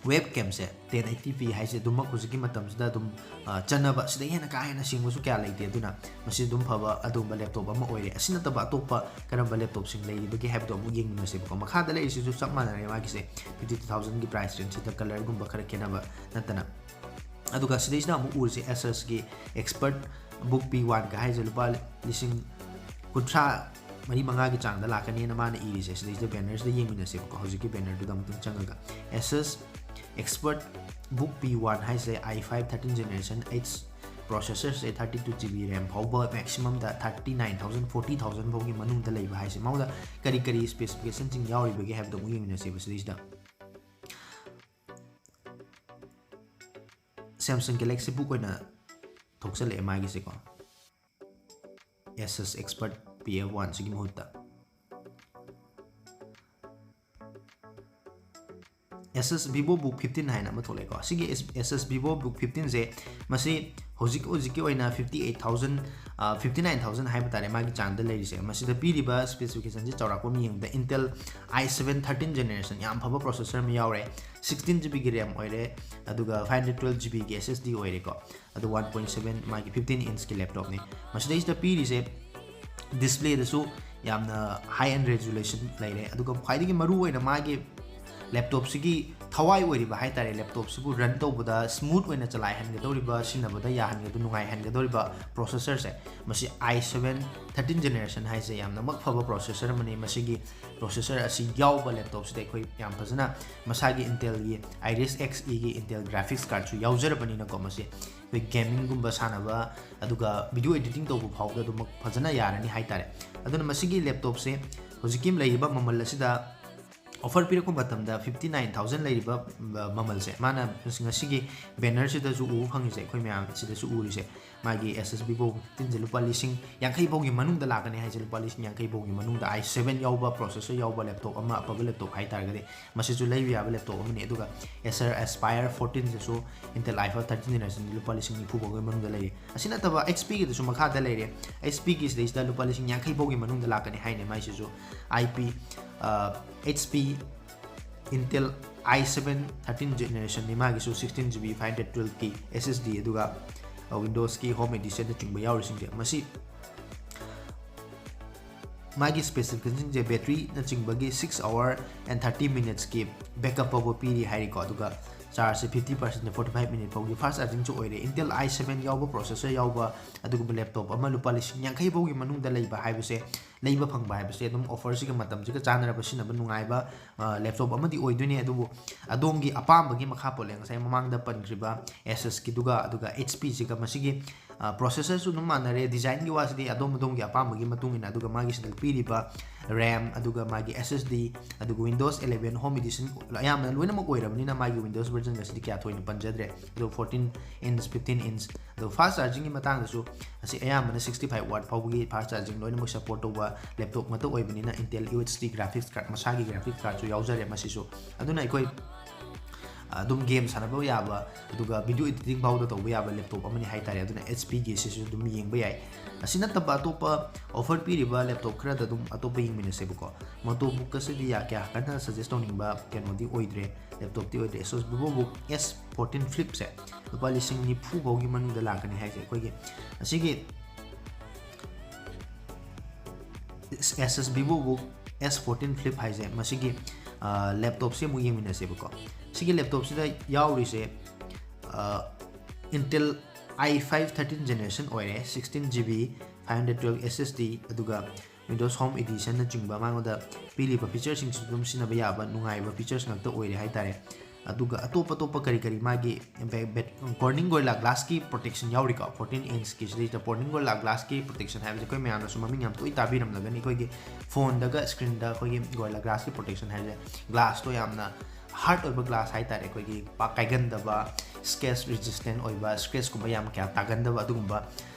webcam ꯁꯦ ten eighty P ꯍꯥꯏꯁꯦ ꯑꯗꯨꯃꯛ ꯍꯧꯖꯤꯛꯀꯤ ꯃꯇꯝꯁꯤꯗ ꯑꯗꯨꯝ, ꯑ, ꯆꯠꯅꯕ, ꯁꯤꯗꯩ ꯍꯦꯟꯅ ꯀꯥ ꯍꯦꯟꯅ ꯁꯦꯡꯕꯁꯨ ꯀꯌꯥ ꯂꯩꯇꯦ꯫ ꯑꯗꯨꯅ ꯃꯁꯤ ꯑꯗꯨꯝ ꯐꯕ ꯑꯗꯨꯒꯨꯝꯕ laptop ꯑꯃ ꯑꯣꯏꯔꯦ꯫ ꯑꯁꯤ ꯅꯠꯇꯕ ꯑꯇꯣꯞꯄ ꯀꯔꯝꯕ laptop ꯁꯤꯡ ꯂꯩꯔꯤꯕꯒꯦ ꯍꯥꯏꯕꯗꯣ ꯑꯃꯨꯛ ꯌꯦꯡꯃꯤꯟꯅꯁꯦꯕꯀꯣ꯫ ꯃꯈꯥꯗ ꯂꯩꯔꯤꯁꯤꯁꯨ ꯆꯞ ꯃꯥꯟꯅꯔꯦ, ꯃꯥꯒꯤꯁꯦ fifty two thousand ꯒꯤ price range ꯁꯤꯗ colour ꯒꯨꯝꯕ ꯈꯔ ꯈꯦꯠꯅꯕ ꯅꯠꯇꯅ꯫ ꯑꯗꯨꯒ ꯁꯤꯗꯩꯁꯤꯗ ꯑꯃꯨꯛ ꯎꯔꯤꯁꯦ Asus ꯀꯤ ExpertBook P one ꯀ ꯍꯥꯏꯁꯦ ꯂꯨꯄꯥ ꯂꯤꯁꯤꯡ ꯀꯨꯟꯊ꯭ꯔꯥ ꯃꯔꯤ ꯃꯉꯥꯒꯤ ꯆꯥꯡꯗ ꯂꯥꯛꯀꯅꯤꯅ ꯃꯥꯅ ꯏꯔꯤꯁꯦ꯫ ꯁꯤꯗꯩꯁꯤꯗ banner ꯁꯤꯗ ꯌꯦꯡꯃꯤꯟꯅꯁꯦꯕꯀꯣ, ꯍꯧꯖꯤꯛꯀꯤ banner ꯗꯨꯗ ꯑꯃꯨꯛꯇꯪ ꯆꯪꯉꯒ꯫ Asus ExpertBook P one ꯍꯥꯏꯁꯦ i five thirteen generation eight processor say, thirty two G B RAM ꯐꯥꯎꯕ, maximum ꯗ thirty nine thousand, forty thousand ꯐꯥꯎꯒꯤ ꯃꯅꯨꯡꯗ ꯂꯩꯕ ꯍꯥꯏꯁꯦ꯫ ꯃꯉꯣꯟꯗ ꯀꯔꯤ ꯀꯔꯤ specification ꯁꯤꯡ ꯌꯥꯎꯔꯤꯕꯒꯦ ꯍꯥꯏꯕꯗꯣ ꯑꯃꯨꯛ ꯌꯦꯡꯃꯤꯟꯅꯁꯦꯕ ꯁꯤꯗꯩꯁꯤꯗ꯫ Samsung Galaxy Book ꯑꯣꯏꯅ ꯊꯣꯛꯆꯜꯂꯛꯑꯦ ꯃꯥꯒꯤꯁꯦꯀꯣ, Asus ExpertBook P one ꯁꯤꯒꯤ ꯃꯍꯨꯠꯇ꯫ Asus VivoBook fifteen ꯍꯥꯏꯅ ꯑꯃ ꯊꯣꯛꯂꯛꯑꯦꯀꯣ꯫ ꯁꯤꯒꯤ Asus VivoBook fifteen ꯁꯦ, ꯃꯁꯤ ꯍꯧꯖꯤꯛ ꯍꯧꯖꯤꯛꯀꯤ ꯑꯣꯏꯅ fifty eight thousand, ꯑ, fifty nine thousand ꯍꯥꯏꯕ ꯇꯥꯔꯦ, ꯃꯥꯒꯤ ꯆꯥꯡꯗ ꯂꯩꯔꯤꯁꯦ꯫ ꯃꯁꯤꯗ ꯄꯤꯔꯤꯕ specification ꯁꯦ ꯆꯥꯎꯔꯥꯛꯄ ꯑꯃ ꯌꯦꯡꯕꯗ, Intel i seven thirteen generation, ꯌꯥꯝ ꯐꯕ processor ꯑꯃ ꯌꯥꯎꯔꯦ, sixteen G B ꯒꯤ RAM ꯑꯣꯏꯔꯦ, ꯑꯗꯨꯒ five hundred twelve G B ꯒꯤ S S D ꯑꯣꯏꯔꯦꯀꯣ, ꯑꯗꯨ one point seven, ꯃꯥꯒꯤ fifteen inch ꯀꯤ laptop ꯅꯤ꯫ ꯃꯁꯤꯗꯩꯁꯤꯗ ꯄꯤꯔꯤꯁꯦ display ꯗꯁꯨ ꯌꯥꯝꯅ high end resolution ꯂꯩꯔꯦ, ꯑꯗꯨꯒ ꯈ꯭ꯋꯥꯏꯗꯒꯤ ꯃꯔꯨ ꯑꯣꯏꯅ ꯃꯥꯒꯤ ꯂꯦꯞꯇꯣꯞꯁꯤꯒꯤ ꯊꯋꯥꯏ ꯑꯣꯏꯔꯤꯕ ꯍꯥꯏ ꯇꯥꯔꯦ, ꯂꯦꯞꯇꯣꯞꯁꯤꯕꯨ ꯔꯟ ꯇꯧꯕꯗ ꯁ꯭ꯃꯨꯠ ꯑꯣꯏꯅ ꯆꯂꯥꯏꯍꯟꯒꯗꯧꯔꯤꯕ, ꯁꯤꯖꯤꯟꯅꯕꯗ ꯌꯥꯍꯟꯒꯗꯧ ꯅꯨꯡꯉꯥꯏꯍꯟꯒꯗꯧꯔꯤꯕ ꯄ꯭ꯔꯣꯁꯦꯁꯔꯁꯦ, ꯃꯁꯤ ꯑꯥꯏ ꯁꯕꯦꯟ ꯊꯥꯔꯇꯤꯟ ꯖꯦꯅꯦꯔꯦꯁꯟ ꯍꯥꯏꯁꯦ ꯌꯥꯝꯅꯃꯛ ꯐꯕ ꯄ꯭ꯔꯣꯁꯦꯁꯔ ꯑꯃꯅꯤ꯫ ꯃꯁꯤꯒꯤ ꯄ꯭ꯔꯣꯁꯦꯁꯔ ꯑꯁꯤ ꯌꯥꯎꯕ ꯂꯦꯞꯇꯣꯞꯁꯤꯗ ꯑꯩꯈꯣꯏ ꯌꯥꯝ ꯐꯖꯅ ꯃꯁꯥꯒꯤ ꯏꯟꯇꯦꯜꯒꯤ ꯑꯥꯏꯔꯤꯁ ꯑꯦꯛꯁ ꯏꯒꯤ ꯏꯟꯇꯦꯜ ꯒ꯭ꯔꯥꯐꯤꯛꯁ ꯀꯥꯔꯠꯁꯨ ꯌꯥꯎꯖꯔꯕꯅꯤꯅꯀꯣ, ꯃꯁꯤ ꯑꯩꯈꯣꯏ ꯒꯦꯃꯤꯡꯒꯨꯝꯕ ꯁꯥꯟꯅꯕ ꯑꯗꯨꯒ ꯚꯤꯗꯤꯑꯣ ꯑꯦꯗꯤꯇꯤꯡ ꯇꯧꯕ ꯐꯥꯎꯕꯗ ꯑꯗꯨꯃꯛ ꯐꯖꯅ ꯌꯥꯔꯅꯤ ꯍꯥꯏ ꯇꯥꯔꯦ꯫ ꯑꯗꯨꯅ ꯃꯁꯤꯒꯤ ꯂꯦꯞꯇꯣꯞꯁꯦ ꯍꯧꯖꯤꯛꯀꯤ ꯂꯩꯔꯤꯕ ꯃꯃꯜ ꯑꯁꯤꯗ ꯑꯣꯐꯔ ꯄꯤꯔꯛꯄ ꯃꯇꯝꯗ ꯐꯤꯐꯇꯤ ꯅꯥꯏꯟ ꯊꯥꯎꯖꯟ ꯂꯩꯔꯤꯕ ꯃꯃꯜꯁꯦ, ꯃꯥꯅ ꯉꯁꯤꯒꯤ ꯕꯦꯅꯔꯁꯤꯗꯁꯨ ꯎꯕ ꯐꯪꯉꯤꯁꯦ, ꯑꯩꯈꯣꯏ ꯃꯌꯥꯝ ꯁꯤꯗꯁꯨ ꯎꯔꯤꯁꯦ, ꯃꯥꯒꯤ ꯑꯦꯁ ꯑꯦꯁ ꯚꯤꯚꯣ ꯐꯤꯐꯇꯤꯟꯁꯦ ꯂꯨꯄꯥ ꯂꯤꯁꯤꯡ ꯌꯥꯡꯈꯩ ꯐꯥꯎꯒꯤ ꯃꯅꯨꯡꯗ ꯂꯥꯛꯀꯅꯤ ꯍꯥꯏꯁꯦ, ꯂꯨꯄꯥ ꯂꯤꯁꯤꯡ ꯌꯥꯡꯈꯩ ꯐꯥꯎꯒꯤ ꯃꯅꯨꯡꯗ ꯑꯥꯏ ꯁꯕꯦꯟ ꯌꯥꯎꯕ ꯄ꯭ꯔꯣꯁꯦꯁꯔ ꯌꯥꯎꯕ ꯂꯦꯞꯇꯣꯞ ꯑꯃ, ꯑꯐꯕ ꯂꯦꯞꯇꯣꯞ ꯍꯥꯏ ꯇꯥꯔꯒꯗꯤ ꯃꯁꯤꯁꯨ ꯂꯩꯕ ꯌꯥꯕ ꯂꯦꯞꯇꯣꯞ ꯑꯃꯅꯤ꯫ ꯑꯗꯨꯒ Acer Aspire ꯐꯣꯔꯇꯤꯟꯁꯤꯁꯨ Intel i five thirteen generation ꯂꯨꯄꯥ ꯂꯤꯁꯤꯡ ꯅꯤꯐꯨ ꯐꯥꯎꯒꯤ ꯃꯅꯨꯡꯗ ꯂꯩꯔꯤ꯫ ꯑꯁꯤ ꯅꯠꯇꯕ ꯑꯩꯆ ꯄꯤꯒꯤꯗꯁꯨ ꯃꯈꯥꯗ ꯂꯩꯔꯦ꯫ ꯑꯩꯆ ꯄꯤꯒꯤ ꯁꯤꯗꯩꯁꯤꯗ ꯂꯨꯄꯥ ꯂꯤꯁꯤꯡ ꯌꯥꯡꯈꯩ ꯐꯥꯎꯒꯤ ꯃꯅꯨꯡꯗ ꯂꯥꯛꯀꯅꯤ ꯍꯥꯏꯅꯤ ꯃꯥꯏꯁꯤꯁꯨ꯫ I P, H P Intel i seven thirteen generationꯅꯤ, ꯃꯥꯒꯤꯁꯨ sixteen GB five hundred twelve K SSD, ꯑꯗꯨꯒ Windowsꯀꯤ Home Editionꯅꯆꯤꯡꯕ ꯌꯥꯎꯔꯤꯁꯤꯡꯁꯦ, ꯃꯁꯤ ꯃꯥꯒꯤ specificationꯁꯤꯡꯁꯦ, batteryꯅꯆꯤꯡꯕꯒꯤ six hour and thirty minutesꯀꯤ backup ꯐꯥꯎꯕ ꯄꯤꯔꯤ ꯍꯥꯏꯔꯤꯀꯣ꯫ ꯑꯗꯨꯒ chargeꯁꯦ fifty percent forty five minute ꯐꯥꯎꯒꯤ fast chargingꯁꯨ ꯑꯣꯏꯔꯦ꯫ Intel i seven ꯌꯥꯎꯕ, processor ꯌꯥꯎꯕ ꯑꯗꯨꯒꯨꯝꯕ ꯂꯦꯞꯇꯣꯞ ꯑꯃ ꯂꯨꯄꯥ ꯂꯤꯁꯤꯡ ꯌꯥꯡꯈꯩ ꯐꯥꯎꯒꯤ ꯃꯅꯨꯡꯗ ꯂꯩꯕ ꯍꯥꯏꯕꯁꯦ, ꯂꯩꯕ ꯐꯪꯕ ꯍꯥꯏꯕꯁꯦ ꯑꯗꯨꯝ offerꯁꯤꯒ ꯃꯇꯝꯁꯤꯒ ꯆꯥꯟꯅꯔꯕ ꯁꯤꯖꯤꯟꯅꯕ ꯅꯨꯡꯉꯥꯏꯕ ꯂꯦꯞꯇꯣꯞ ꯑꯃꯗꯤ ꯑꯣꯏꯗꯣꯏꯅꯤ꯫ ꯑꯗꯨꯕꯨ ꯑꯗꯣꯝꯒꯤ ꯑꯄꯥꯝꯕꯒꯤ ꯃꯈꯥ ꯄꯣꯜꯂꯦ꯫ ꯉꯁꯥꯏ ꯃꯃꯥꯡꯗ ꯄꯟꯈ꯭ꯔꯤꯕ Asusꯀꯤꯗꯨꯒ ꯑꯗꯨꯒ HPꯁꯤꯒ, ꯃꯁꯤꯒꯤ processorꯁꯨ ꯑꯗꯨꯝ ꯃꯥꯟꯅꯔꯦ꯫ Designꯒꯤ ꯋꯥꯁꯤꯗꯤ ꯑꯗꯣꯝ ꯑꯗꯣꯝꯒꯤ ꯑꯄꯥꯝꯕꯒꯤ ꯃꯇꯨꯡ ꯏꯟꯅ, ꯑꯗꯨꯒ ꯃꯥꯒꯤ ꯁꯤꯗ ꯄꯤꯔꯤꯕ RAM, ꯑꯗꯨꯒ ꯃꯥꯒꯤ SSD, ꯑꯗꯨꯒ Windows eleven Home Edition ꯑꯌꯥꯝꯕꯅ ꯂꯣꯏꯅꯃꯛ ꯑꯣꯏꯔꯕꯅꯤꯅ ꯃꯥꯒꯤ Windows versionꯒꯁꯤꯗꯤ ꯀꯌꯥ ꯊꯣꯏꯅ ꯄꯟꯖꯗ꯭ꯔꯦ꯫ ꯑꯗꯨꯒ fourteen inch, fifteen inch, ꯑꯗꯨꯒ fast chargingꯒꯤ ꯃꯇꯥꯡꯗꯁꯨ ꯑꯁꯤ ꯑꯌꯥꯝꯕꯅ sixty five watt ꯐꯥꯎꯕꯒꯤ fast charging ꯂꯣꯏꯅꯃꯛ support ꯇꯧꯕ ꯂꯦꯞꯇꯣꯞ ꯉꯥꯛꯇ ꯑꯣꯏꯕꯅꯤꯅ Intel UHD graphics card, ꯃꯁꯥꯒꯤ graphics cardꯁꯨ ꯌꯥꯎꯖꯔꯦ ꯃꯁꯤꯁꯨ꯫ ꯑꯗꯨꯅ ꯑꯩꯈꯣꯏ ꯑꯗꯨꯝ game ꯁꯥꯟꯅꯕ ꯌꯥꯕ, ꯑꯗꯨꯒ video editing ꯐꯥꯎꯗ ꯇꯧꯕ ꯌꯥꯕ ꯂꯦꯞꯇꯣꯞ ꯑꯃꯅꯤ ꯍꯥꯏꯇꯥꯔꯦ꯫ ꯑꯗꯨꯅ HPꯒꯤꯁꯤꯁꯨ ꯑꯗꯨꯝ ꯌꯦꯡꯕ ꯌꯥꯏ꯫ ꯑꯁꯤ ꯅꯠꯇꯕ ꯑꯇꯣꯞꯄ offer ꯄꯤꯔꯤꯕ ꯂꯦꯞꯇꯣꯞ ꯈꯔꯗ ꯑꯗꯨꯝ ꯑꯇꯣꯞꯄ ꯌꯦꯡꯃꯤꯟꯅꯁꯦꯕꯀꯣ꯫ MotoBookꯀꯁꯤꯗꯤ ꯌꯥ-, ꯀꯌꯥ ꯀꯟꯅ suggest ꯇꯧꯅꯤꯡꯕ ꯀꯩꯅꯣꯗꯤ ꯑꯣꯏꯗ꯭ꯔꯦ, ꯂꯦꯞꯇꯣꯞꯇꯤ ꯑꯣꯏꯗ꯭ꯔꯦ꯫ Asus VivoBook S fourteen Flipꯁꯦ ꯂꯨꯄꯥ ꯂꯤꯁꯤꯡ ꯅꯤꯐꯨ ꯐꯥꯎꯒꯤ ꯃꯅꯨꯡꯗ ꯂꯥꯛꯀꯅꯤ ꯍꯥꯏꯁꯦ꯫ ꯑꯩꯈꯣꯏꯒꯤ ꯑꯁꯤꯒꯤ Asus VivoBook S fourteen Flip ꯍꯥꯏꯁꯦ, ꯃꯁꯤꯒꯤ ꯂꯦꯞꯇꯣꯞꯁꯦ ꯑꯃꯨꯛ ꯌꯦꯡꯃꯤꯟꯅꯁꯦꯕꯀꯣ꯫ ꯁꯤꯒꯤ ꯂꯦꯞꯇꯣꯞꯁꯤꯗ ꯌꯥꯎꯔꯤꯁꯦ Intel i five thirteen generation ꯑꯣꯏꯔꯦ, sixteen GB, five hundred twelve SSD, ꯑꯗꯨꯒ Windows Home Editionꯅꯆꯤꯡꯕ ꯃꯉꯣꯟꯗ ꯄꯤꯔꯤꯕ featureꯁꯤꯡꯁꯨ ꯑꯗꯨꯝ ꯁꯤꯖꯤꯟꯅꯕ ꯌꯥꯕ ꯅꯨꯡꯉꯥꯏꯕ features ꯉꯥꯛꯇ ꯑꯣꯏꯔꯦ ꯍꯥꯏꯇꯥꯔꯦ꯫ ꯑꯗꯨꯒ ꯑꯇꯣꯞ ꯑꯇꯣꯞꯄ ꯀꯔꯤ ꯀꯔꯤ ꯃꯥꯒꯤ Corning Gorilla Glassꯀꯤ protection ꯌꯥꯎꯔꯤꯀꯣ, fourteen inchꯀꯤ ꯁꯤꯗꯩꯁꯤꯗ Corning Gorilla Glassꯀꯤ protection ꯍꯥꯏꯕꯁꯦ ꯑꯩꯈꯣꯏ ꯃꯌꯥꯝꯅꯁꯨ ꯃꯃꯤꯡ ꯌꯥꯝ ꯇꯣꯏ ꯇꯥꯕꯤꯔꯝꯂꯒꯅꯤ꯫ ꯑꯩꯈꯣꯏꯒꯤ phoneꯗꯒ screenꯗ ꯑꯩꯈꯣꯏꯒꯤ Gorilla Glassꯀꯤ protection ꯍꯥꯏꯁꯦ glassꯇꯣ ꯌꯥꯝꯅ hard ꯑꯣꯏꯕ glass ꯍꯥꯏꯇꯥꯔꯦ, ꯑꯩꯈꯣꯏꯒꯤ ꯄꯥꯛ ꯀꯥꯏꯒꯟꯗꯕ, scratch resistant ꯑꯣꯏꯕ, scratchꯀꯨꯝꯕ ꯌꯥꯝ ꯀꯌꯥ ꯇꯥꯒꯟꯗꯕ ꯑꯗꯨꯒꯨꯝꯕ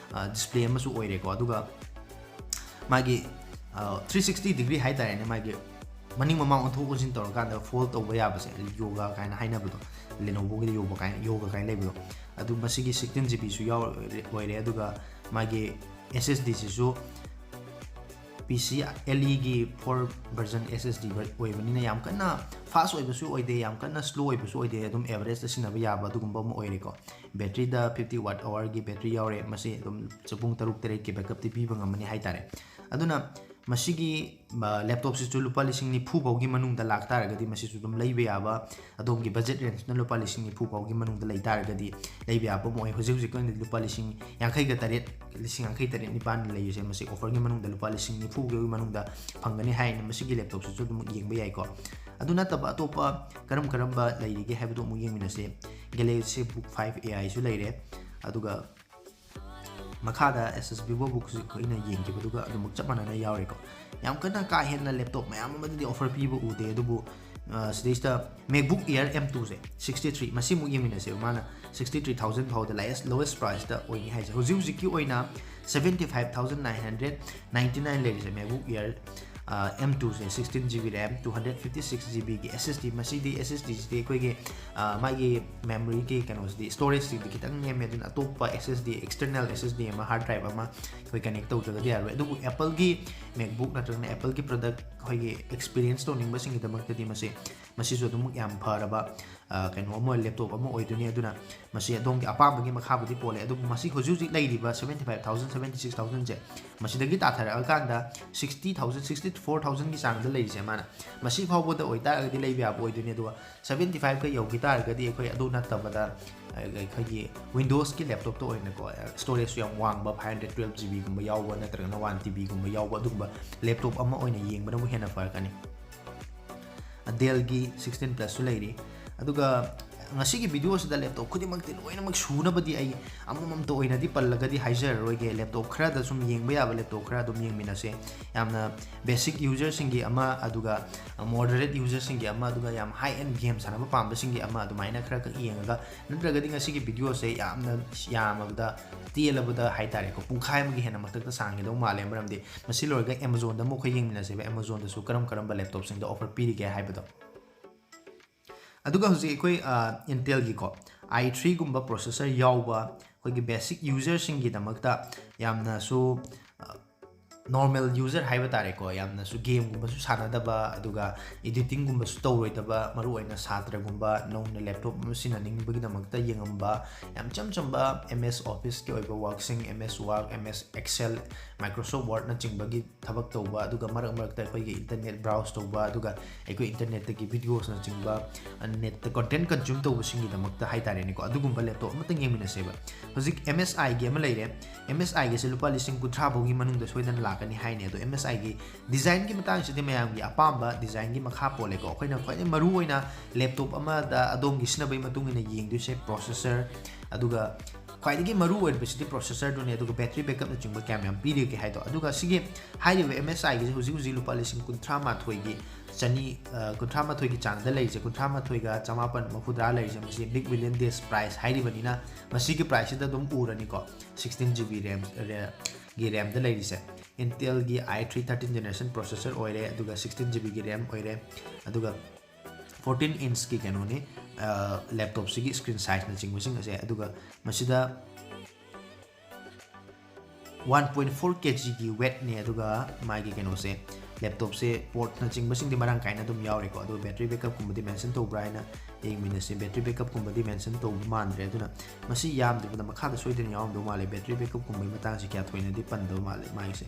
display ꯑꯃꯁꯨ ꯑꯣꯏꯔꯦꯀꯣ꯫ ꯑꯗꯨꯒ ꯃꯥꯒꯤ three sixty degree ꯍꯥꯏꯇꯥꯔꯦꯅꯦ, ꯃꯥꯒꯤ ꯃꯅꯤꯡ ꯃꯃꯥꯡ ꯑꯣꯟꯊꯣꯛ ꯑꯣꯟꯁꯤꯟ ꯇꯧꯔꯀꯥꯟꯗ fold ꯇꯧꯕ ꯌꯥꯕꯁꯦ, ꯌꯣꯒꯥ ꯀꯥꯏꯅ ꯍꯥꯏꯅꯕꯗꯣ, Lenovoꯒꯤꯗ ꯌꯣꯒꯥ ꯀꯥꯏꯅ, ꯌꯣꯒꯥ ꯀꯥꯏꯅ ꯂꯩꯕꯗꯣ, ꯑꯗꯨ ꯃꯁꯤꯒꯤ sixteen GBꯁꯨ ꯌꯥꯎ ꯑꯣꯏꯔꯦ꯫ ꯑꯗꯨꯒ ꯃꯥꯒꯤ SSDꯁꯤꯁꯨ PCIeꯒꯤ four version SSD ꯑꯣꯏꯕꯅꯤꯅ ꯌꯥꯝ ꯀꯟꯅ fast ꯑꯣꯏꯕꯁꯨ ꯑꯣꯏꯗꯦ, ꯌꯥꯝ ꯀꯟꯅ slow ꯑꯣꯏꯕꯁꯨ ꯑꯣꯏꯗꯦ, ꯑꯗꯨꯝ averageꯇ ꯁꯤꯖꯤꯟꯅꯕ ꯌꯥꯕ ꯑꯗꯨꯒꯨꯝꯕ ꯑꯃ ꯑꯣꯏꯔꯦꯀꯣ꯫ Batteryꯗ fifty watt hourꯒꯤ battery ꯌꯥꯎꯔꯦ, ꯃꯁꯤ ꯑꯗꯨꯝ ꯄꯨꯡ ꯇꯔꯨꯛ ꯇꯔꯦꯠꯀꯤ backupꯇꯤ ꯄꯤꯕ ꯉꯝꯃꯅꯤ ꯍꯥꯏꯇꯥꯔꯦ꯫ ꯑꯗꯨꯅ ꯃꯁꯤꯒꯤ laptopꯁꯤꯁꯨ ꯂꯨꯄꯥ ꯂꯤꯁꯤꯡ ꯅꯤꯐꯨ ꯐꯥꯎꯒꯤ ꯃꯅꯨꯡꯗ ꯂꯥꯛꯇꯥꯔꯒꯗꯤ ꯃꯁꯤꯁꯨ ꯑꯗꯨꯝ ꯂꯩꯕ ꯌꯥꯕ, ꯑꯗꯣꯝꯒꯤ budget rangeꯅ ꯂꯨꯄꯥ ꯂꯤꯁꯤꯡ ꯅꯤꯐꯨ ꯐꯥꯎꯒꯤ ꯃꯅꯨꯡꯗ ꯂꯩꯇꯥꯔꯒꯗꯤ ꯂꯩꯕ ꯌꯥꯕ ꯑꯃ ꯑꯣꯏ꯫ ꯍꯧꯖꯤꯛ ꯍꯧꯖꯤꯛꯀꯤ ꯑꯣꯏꯅꯗꯤ ꯂꯨꯄꯥ ꯂꯤꯁꯤꯡ ꯌꯥꯡꯈꯩꯒ ꯇꯔꯦꯠ, ꯂꯤꯁꯤꯡ ꯌꯥꯡꯈꯩ ꯇꯔꯦꯠ ꯅꯤꯄꯥꯟ ꯂꯩꯔꯤꯁꯦ, ꯃꯁꯤ offerꯒꯤ ꯃꯅꯨꯡꯗ ꯂꯨꯄꯥ ꯂꯤꯁꯤꯡ ꯅꯤꯐꯨꯒꯤ ꯃꯅꯨꯡꯗ ꯐꯪꯒꯅꯤ ꯍꯥꯏꯅ ꯃꯁꯤꯒꯤ laptopꯁꯤꯁꯨ ꯑꯗꯨꯝ ꯌꯦꯡꯕ ꯌꯥꯏꯀꯣ꯫ ꯑꯗꯨ ꯅꯠꯇꯕ ꯑꯇꯣꯞꯄ ꯀꯔꯝ ꯀꯔꯝꯕ ꯂꯩꯔꯤꯒꯦ ꯍꯥꯏꯕꯗꯨ ꯑꯃꯨꯛ ꯌꯦꯡꯃꯤꯟꯅꯁꯦ꯫ Galaxy Book five AIꯁꯨ ꯂꯩꯔꯦ, ꯑꯗꯨꯒ ꯃꯈꯥꯗ Asus VivoBookꯁꯨ ꯑꯩꯈꯣꯏꯅ ꯌꯦꯡꯈꯤꯕꯗꯨꯒ ꯑꯗꯨꯃꯛ ꯆꯞ ꯃꯥꯟꯅꯅ ꯌꯥꯎꯔꯦꯀꯣ꯫ ꯌꯥꯝ ꯀꯟꯅ ꯀꯥ ꯍꯦꯟꯅ laptop ꯃꯌꯥꯝ ꯑꯃꯗꯗꯤ offer ꯄꯤꯕ ꯎꯗꯦ, ꯑꯗꯨꯕꯨ ꯁꯤꯗꯩꯁꯤꯗ MacBook Air M twoꯁꯦ sixty three, ꯃꯁꯤꯃꯨꯛ ꯌꯦꯡꯃꯤꯟꯅꯁꯦꯕ꯫ ꯃꯥꯅ sixty three thousand ꯐꯥꯎꯗ lowest priceꯇ ꯑꯣꯏꯅꯤ ꯍꯥꯏꯁꯦ꯫ ꯍꯧꯖꯤꯛ ꯍꯧꯖꯤꯛꯀꯤ ꯑꯣꯏꯅ seventy five thousand nine hundred ninety nine ꯂꯩꯔꯤꯁꯦ MacBook Air M twoꯁꯦ, sixteen GB RAM, two hundred fifty six GBꯒꯤ SSD꯫ ꯃꯁꯤꯗꯤ SSDꯁꯤꯗꯤ ꯑꯩꯈꯣꯏꯒꯤ ꯃꯥꯒꯤ memoryꯒꯤ ꯀꯩꯅꯣꯁꯤꯗꯤ, storageꯁꯤꯗꯤ ꯈꯤꯇꯪ ꯅꯦꯝꯃꯦ, ꯑꯗꯨꯅ ꯑꯇꯣꯞꯄ SSD, external SSD ꯑꯃ, hard drive ꯑꯃ ꯑꯩꯈꯣꯏ connect ꯇꯧꯗ꯭ꯔꯒꯗꯤ ꯌꯥꯔꯣꯏ꯫ ꯑꯗꯨꯕꯨ Appleꯒꯤ MacBook ꯅꯠꯇ꯭ꯔꯒꯅ Appleꯒꯤ product ꯑꯩꯈꯣꯏꯒꯤ experience ꯇꯧꯅꯤꯡꯕꯁꯤꯡꯒꯤꯗꯃꯛꯇꯗꯤ ꯃꯁꯤ, ꯃꯁꯤꯁꯨ ꯑꯗꯨꯃꯛ ꯌꯥꯝ ꯐꯔꯕ ꯀꯩꯅꯣ ꯑꯃ, laptop ꯑꯃ ꯑꯣꯏꯗꯣꯏꯅꯤ꯫ ꯑꯗꯨꯅ ꯃꯁꯤ ꯑꯗꯣꯝꯒꯤ ꯑꯄꯥꯝꯕꯒꯤ ꯃꯈꯥꯕꯨꯗꯤ ꯄꯣꯜꯂꯦ, ꯑꯗꯨꯕꯨ ꯃꯁꯤ ꯍꯧꯖꯤꯛ ꯍꯧꯖꯤꯛ ꯂꯩꯔꯤꯕ seventy five thousand, seventy six thousandꯁꯦ, ꯃꯁꯤꯗꯒꯤ ꯇꯥꯊꯔꯛꯑꯀꯥꯟꯗ sixty thousand, sixty ꯐꯣꯔ ꯊꯥꯎꯖꯟꯒꯤ ꯆꯥꯡꯗ ꯂꯩꯔꯤꯁꯦ ꯃꯥꯅ꯫ ꯃꯁꯤ ꯐꯥꯎꯕꯗ ꯑꯣꯏꯇꯥꯔꯒꯗꯤ ꯂꯩꯕ ꯌꯥꯕ ꯑꯣꯏꯗꯣꯏꯅꯤ꯫ ꯑꯗꯨꯒ ꯁꯕꯦꯟꯇꯤ ꯐꯥꯏꯚꯀ ꯌꯧꯈꯤ ꯇꯥꯔꯒꯗꯤ ꯑꯩꯈꯣꯏ ꯑꯗꯨ ꯅꯠꯇꯕꯗ ꯑꯩꯈꯣꯏꯒꯤ ꯋꯤꯟꯗꯣꯁꯀꯤ ꯂꯦꯞꯇꯣꯞꯇ ꯑꯣꯏꯅꯀꯣ, ꯁ꯭ꯇꯣꯔꯦꯖꯁꯨ ꯌꯥꯝ ꯋꯥꯡꯕ, ꯐꯥꯏꯚ ꯍꯟꯗ꯭ꯔꯦꯠ ꯇꯨꯋꯦꯜꯞ ꯖꯤ ꯕꯤꯒꯨꯝꯕ ꯌꯥꯎꯕ ꯅꯠꯇ꯭ꯔꯒꯅ ꯋꯥꯟ ꯇꯤ ꯕꯤꯒꯨꯝꯕ ꯌꯥꯎꯕ ꯑꯗꯨꯒꯨꯝꯕ ꯂꯦꯞꯇꯣꯞ ꯑꯃ ꯑꯣꯏꯅ ꯌꯦꯡꯕꯅꯕꯨ ꯍꯦꯟꯅ ꯐꯔꯛꯀꯅꯤ꯫ ꯗꯦꯜꯒꯤ ꯁꯤꯛꯁꯇꯤꯟ ꯄ꯭ꯂꯁꯁꯨ ꯂꯩꯔꯤ꯫ ꯑꯗꯨꯒ ꯉꯁꯤꯒꯤ ꯚꯤꯗꯤꯑꯣꯁꯤꯗ ꯂꯦꯞꯇꯣꯞ ꯈꯨꯗꯤꯡꯃꯛꯇꯤ ꯂꯣꯏꯅꯃꯛ ꯁꯨꯅꯕꯗꯤ ꯑꯩ ꯑꯃꯃꯝꯇ ꯑꯣꯏꯅꯗꯤ ꯄꯜꯂꯒꯗꯤ ꯍꯥꯏꯖꯔꯔꯣꯏꯒꯦ꯫ ꯂꯦꯞꯇꯣꯞ ꯈꯔꯗ ꯁꯨꯝ ꯌꯦꯡꯕ ꯌꯥꯕ ꯂꯦꯞꯇꯣꯞ ꯈꯔ ꯑꯗꯨꯝ ꯌꯦꯡꯃꯤꯟꯅꯁꯦ꯫ ꯌꯥꯝꯅ ꯕꯦꯁꯤꯛ ꯌꯨꯖꯔꯁꯤꯡꯒꯤ ꯑꯃ, ꯑꯗꯨꯒ ꯃꯣꯗꯔꯦꯠ ꯌꯨꯖꯔꯁꯤꯡꯒꯤ ꯑꯃ, ꯑꯗꯨꯒ ꯌꯥꯝ ꯍꯥꯏ ꯑꯦꯟ ꯒꯦꯝ ꯁꯥꯟꯅꯕ ꯄꯥꯝꯕꯁꯤꯡꯒꯤ ꯑꯃ, ꯑꯗꯨꯃꯥꯏꯅ ꯈꯔꯈꯛ ꯌꯦꯡꯉꯒ, ꯅꯠꯇ꯭ꯔꯒꯗꯤ ꯉꯁꯤꯒꯤ ꯚꯤꯗꯤꯑꯣꯁꯦ ꯌꯥꯝꯅ ꯌꯥꯝꯃꯕꯗ, ꯇꯦꯜꯂꯕꯗ ꯍꯥꯏꯇꯥꯔꯦꯀꯣ, ꯄꯨꯡꯈꯥꯏ ꯑꯃꯒꯤ ꯍꯦꯟꯅ ꯃꯊꯛꯇ ꯁꯥꯡꯒꯗꯧ ꯃꯥꯜꯂꯦ꯫ ꯃꯔꯝꯗꯤ ꯃꯁꯤ ꯂꯣꯏꯔꯒ ꯑꯦꯃꯥꯖꯣꯟꯗ ꯑꯃꯨꯛ ꯑꯩꯈꯣꯏ ꯌꯦꯡꯃꯤꯟꯅꯁꯦꯕ, ꯑꯦꯃꯥꯖꯣꯟꯗꯁꯨ ꯀꯔꯝ ꯀꯔꯝꯕ ꯂꯦꯞꯇꯣꯞꯁꯤꯡꯗ ꯑꯣꯐꯔ ꯄꯤꯔꯤꯒꯦ ꯍꯥꯏꯕꯗꯣ꯫ ꯑꯗꯨꯒ ꯍꯧꯖꯤꯛ ꯑꯩꯈꯣꯏ ꯏꯟꯇꯦꯜꯒꯤꯀꯣ, ꯑꯥꯏ ꯊ꯭ꯔꯤꯒꯨꯝꯕ ꯄ꯭ꯔꯣꯁꯦꯁꯔ ꯌꯥꯎꯕ ꯑꯩꯈꯣꯏꯒꯤ ꯕꯦꯁꯤꯛ ꯌꯨꯖꯔꯁꯤꯡꯒꯤꯗꯃꯛꯇ ꯌꯥꯝꯅꯁꯨ ꯅꯣꯔꯃꯦꯜ ꯌꯨꯖꯔ ꯍꯥꯏꯕ ꯇꯥꯔꯦꯀꯣ, ꯌꯥꯝꯅꯁꯨ ꯒꯦꯝꯒꯨꯝꯕꯁꯨ ꯁꯥꯟꯅꯗꯕ, ꯑꯗꯨꯒ ꯏꯗꯤꯇꯤꯡꯒꯨꯝꯕꯁꯨ ꯇꯧꯔꯣꯏꯗꯕ, ꯃꯔꯨꯑꯣꯏꯅ ꯁꯥꯇ꯭ꯔꯒꯨꯝꯕ ꯅꯧꯅ ꯂꯦꯞꯇꯣꯞ ꯑꯃ ꯁꯤꯖꯤꯟꯅꯅꯤꯡꯕꯒꯤꯗꯃꯛꯇ ꯌꯦꯡꯉꯝꯕ, ꯌꯥꯝ ꯏꯆꯝ ꯆꯝꯕ ꯑꯦꯝ ꯑꯦꯁ ꯑꯣꯐꯤꯁꯀꯤ ꯑꯣꯏꯕ ꯋꯥꯔꯛꯁꯤꯡ, ꯑꯦꯝ ꯑꯦꯁ ꯋꯥꯔꯛ, ꯑꯦꯝ ꯑꯦꯁ ꯑꯦꯛꯁꯦꯜ, ꯃꯥꯏꯀ꯭ꯔꯣꯁꯣꯐ ꯋꯥꯔꯗꯅꯆꯤꯡꯕꯒꯤ ꯊꯕꯛ ꯇꯧꯕ, ꯑꯗꯨꯒ ꯃꯔꯛ ꯃꯔꯛꯇ ꯑꯩꯈꯣꯏꯒꯤ ꯏꯟꯇꯔꯅꯦꯠ ꯕ꯭ꯔꯥꯎꯁ ꯇꯧꯕ, ꯑꯗꯨꯒ ꯑꯩꯈꯣꯏ ꯏꯟꯇꯔꯅꯦꯠꯇꯒꯤ ꯚꯤꯗꯤꯑꯣꯁꯅꯆꯤꯡꯕ, ꯅꯦꯠꯇ ꯀꯣꯟꯇꯦꯟ ꯀꯟꯖ꯭ꯌꯨꯝ ꯇꯧꯕꯁꯤꯡꯒꯤꯗꯃꯛꯇ ꯍꯥꯏꯇꯥꯔꯦꯅꯦꯀꯣ, ꯑꯗꯨꯒꯨꯝꯕ ꯂꯦꯞꯇꯣꯞ ꯑꯃꯇꯪ ꯌꯦꯡꯃꯤꯟꯅꯁꯦꯕ꯫ ꯍꯧꯖꯤꯛ ꯑꯦꯝ ꯑꯦꯁ ꯑꯥꯏꯒꯤ ꯑꯃ ꯂꯩꯔꯦ꯫ ꯑꯦꯝ ꯑꯦꯁ ꯑꯥꯏꯒꯤꯁꯦ ꯂꯨꯄꯥ ꯂꯤꯁꯤꯡ ꯀꯨꯟꯊ꯭ꯔꯥ ꯐꯥꯎꯒꯤ ꯃꯅꯨꯡꯗ ꯁꯣꯏꯗꯅ ꯂꯥꯛꯀꯅꯤ ꯍꯥꯏꯅꯤ꯫ ꯑꯗꯣ ꯑꯦꯝ ꯑꯦꯁ ꯑꯥꯏꯒꯤ ꯗꯤꯖꯥꯏꯟꯒꯤ ꯃꯇꯥꯡꯁꯤꯗꯤ ꯃꯌꯥꯝꯒꯤ ꯑꯄꯥꯝꯕ ꯗꯤꯖꯥꯏꯟꯒꯤ ꯃꯈꯥ ꯄꯣꯜꯂꯦꯀꯣ꯫ ꯑꯩꯈꯣꯏꯅ ꯈ꯭ꯋꯥꯏꯗꯒꯤ ꯃꯔꯨ ꯑꯣꯏꯅ ꯂꯦꯞꯇꯣꯞ ꯑꯃꯗ ꯑꯗꯣꯝꯒꯤ ꯁꯤꯖꯤꯟꯅꯕꯒꯤ ꯃꯇꯨꯡ ꯏꯟꯅ ꯌꯦꯡꯗꯣꯏꯁꯦ ꯄ꯭ꯔꯣꯁꯦꯁꯔ, ꯑꯗꯨꯒ ꯈ꯭ꯋꯥꯏꯗꯒꯤ ꯃꯔꯨ ꯑꯣꯏꯕꯁꯤꯗꯤ ꯄ꯭ꯔꯣꯁꯦꯁꯔꯗꯨꯅꯤ, ꯑꯗꯨꯒ ꯕꯦꯇ꯭ꯔꯤ ꯕꯦꯛꯀꯞꯅꯆꯤꯡꯕ ꯀꯌꯥꯝ ꯌꯥꯝ ꯄꯤꯔꯤꯒꯦ ꯍꯥꯏꯗꯣ꯫ ꯑꯗꯨꯒ ꯁꯤꯒꯤ ꯍꯥꯏꯔꯤꯕ ꯑꯦꯝ ꯑꯦꯁ ꯑꯥꯏꯒꯤꯁꯦ ꯍꯧꯖꯤꯛ ꯍꯧꯖꯤꯛ ꯂꯨꯄꯥ ꯂꯤꯁꯤꯡ ꯀꯨꯟꯊ꯭ꯔꯥ ꯃꯥꯊꯣꯏꯒꯤ ꯆꯅꯤ, ꯑ, ꯀꯨꯟꯊ꯭ꯔꯥ ꯃꯥꯊꯣꯏꯒꯤ ꯆꯥꯡꯗ ꯂꯩꯔꯤꯁꯦ, ꯀꯨꯟꯊ꯭ꯔꯥ ꯃꯥꯊꯣꯏꯒ ꯆꯃꯥꯄꯟ ꯃꯧꯗ꯭ꯔꯥ ꯂꯩꯔꯤꯁꯦ, ꯃꯁꯤ ꯕꯤꯛ ꯕꯤꯂꯤꯌꯟ ꯗꯦꯖ ꯄ꯭ꯔꯥꯏꯁ ꯍꯥꯏꯔꯤꯕꯅꯤꯅ ꯃꯁꯤꯒꯤ ꯄ꯭ꯔꯥꯏꯁꯁꯤꯗ ꯑꯗꯨꯝ ꯎꯔꯅꯤꯀꯣ꯫ ꯁꯤꯛꯁꯇꯤꯟ ꯖꯤ ꯕꯤ ꯔꯦꯝ, ꯔꯦ-, ꯒꯤ ꯔꯦꯝꯗ ꯂꯩꯔꯤꯁꯦ꯫ ꯏꯟꯇꯦꯜꯒꯤ ꯑꯥꯏ ꯊ꯭ꯔꯤ ꯊꯥꯔꯇꯤꯟ ꯖꯦꯅꯦꯔꯦꯁꯟ ꯄ꯭ꯔꯣꯁꯦꯁꯔ ꯑꯣꯏꯔꯦ, ꯑꯗꯨꯒ ꯁꯤꯛꯁꯇꯤꯟ ꯖꯤ ꯕꯤꯒꯤ ꯔꯦꯝ ꯑꯣꯏꯔꯦ, ꯑꯗꯨꯒ ꯐꯣꯔꯇꯤꯟ ꯏꯟꯁꯀꯤ ꯀꯩꯅꯣꯅꯤ, ꯑ, ꯂꯦꯞꯇꯣꯞꯁꯤꯒꯤ ꯁ꯭ꯀ꯭ꯔꯤꯟ ꯁꯥꯏꯖꯅꯆꯤꯡꯕꯁꯤꯡ ꯑꯁꯦ꯫ ꯑꯗꯨꯒ ꯃꯁꯤꯗ ꯋꯥꯟ ꯄꯣꯏꯟ ꯐꯣꯔ ꯀꯦ ꯖꯤꯒꯤ ꯋꯦꯠꯅꯦ, ꯑꯗꯨꯒ ꯃꯥꯒꯤ ꯀꯩꯅꯣꯁꯦ, ꯂꯦꯞꯇꯣꯞꯁꯦ ꯄꯣꯔꯠꯅꯆꯤꯡꯕꯁꯤꯡꯗꯤ ꯃꯔꯥꯡ ꯀꯥꯏꯅ ꯑꯗꯨꯝ ꯌꯥꯎꯔꯦꯀꯣ꯫ ꯑꯗꯨꯒ ꯕꯦꯇ꯭ꯔꯤ ꯕꯦꯛꯀꯞꯀꯨꯝꯕꯗꯤ ꯃꯦꯟꯁꯟ ꯇꯧꯕ꯭ꯔꯥ ꯍꯥꯏꯅ ꯌꯦꯡꯃꯤꯟꯅꯁꯤ꯫ ꯕꯦꯇ꯭ꯔꯤ ꯕꯦꯛꯀꯞꯀꯨꯝꯕꯗꯤ ꯃꯦꯟꯁꯟ ꯇꯧꯕ ꯃꯥꯟꯗ꯭ꯔꯦ, ꯑꯗꯨꯅ ꯃꯁꯤ ꯌꯥꯝꯗ꯭ꯔꯕꯗ ꯃꯈꯥꯗ ꯁꯣꯏꯗꯅ ꯌꯥꯎꯔꯝꯗꯧ ꯃꯥꯜꯂꯦ꯫ ꯕꯦꯇ꯭ꯔꯤ ꯕꯦꯛꯀꯞꯀꯨꯝꯕꯒꯤ ꯃꯇꯥꯡꯁꯤ ꯀꯌꯥ ꯊꯣꯏꯅꯗꯤ ꯄꯟꯗꯕ ꯃꯥꯜꯂꯦ ꯃꯥꯒꯤꯁꯦ꯫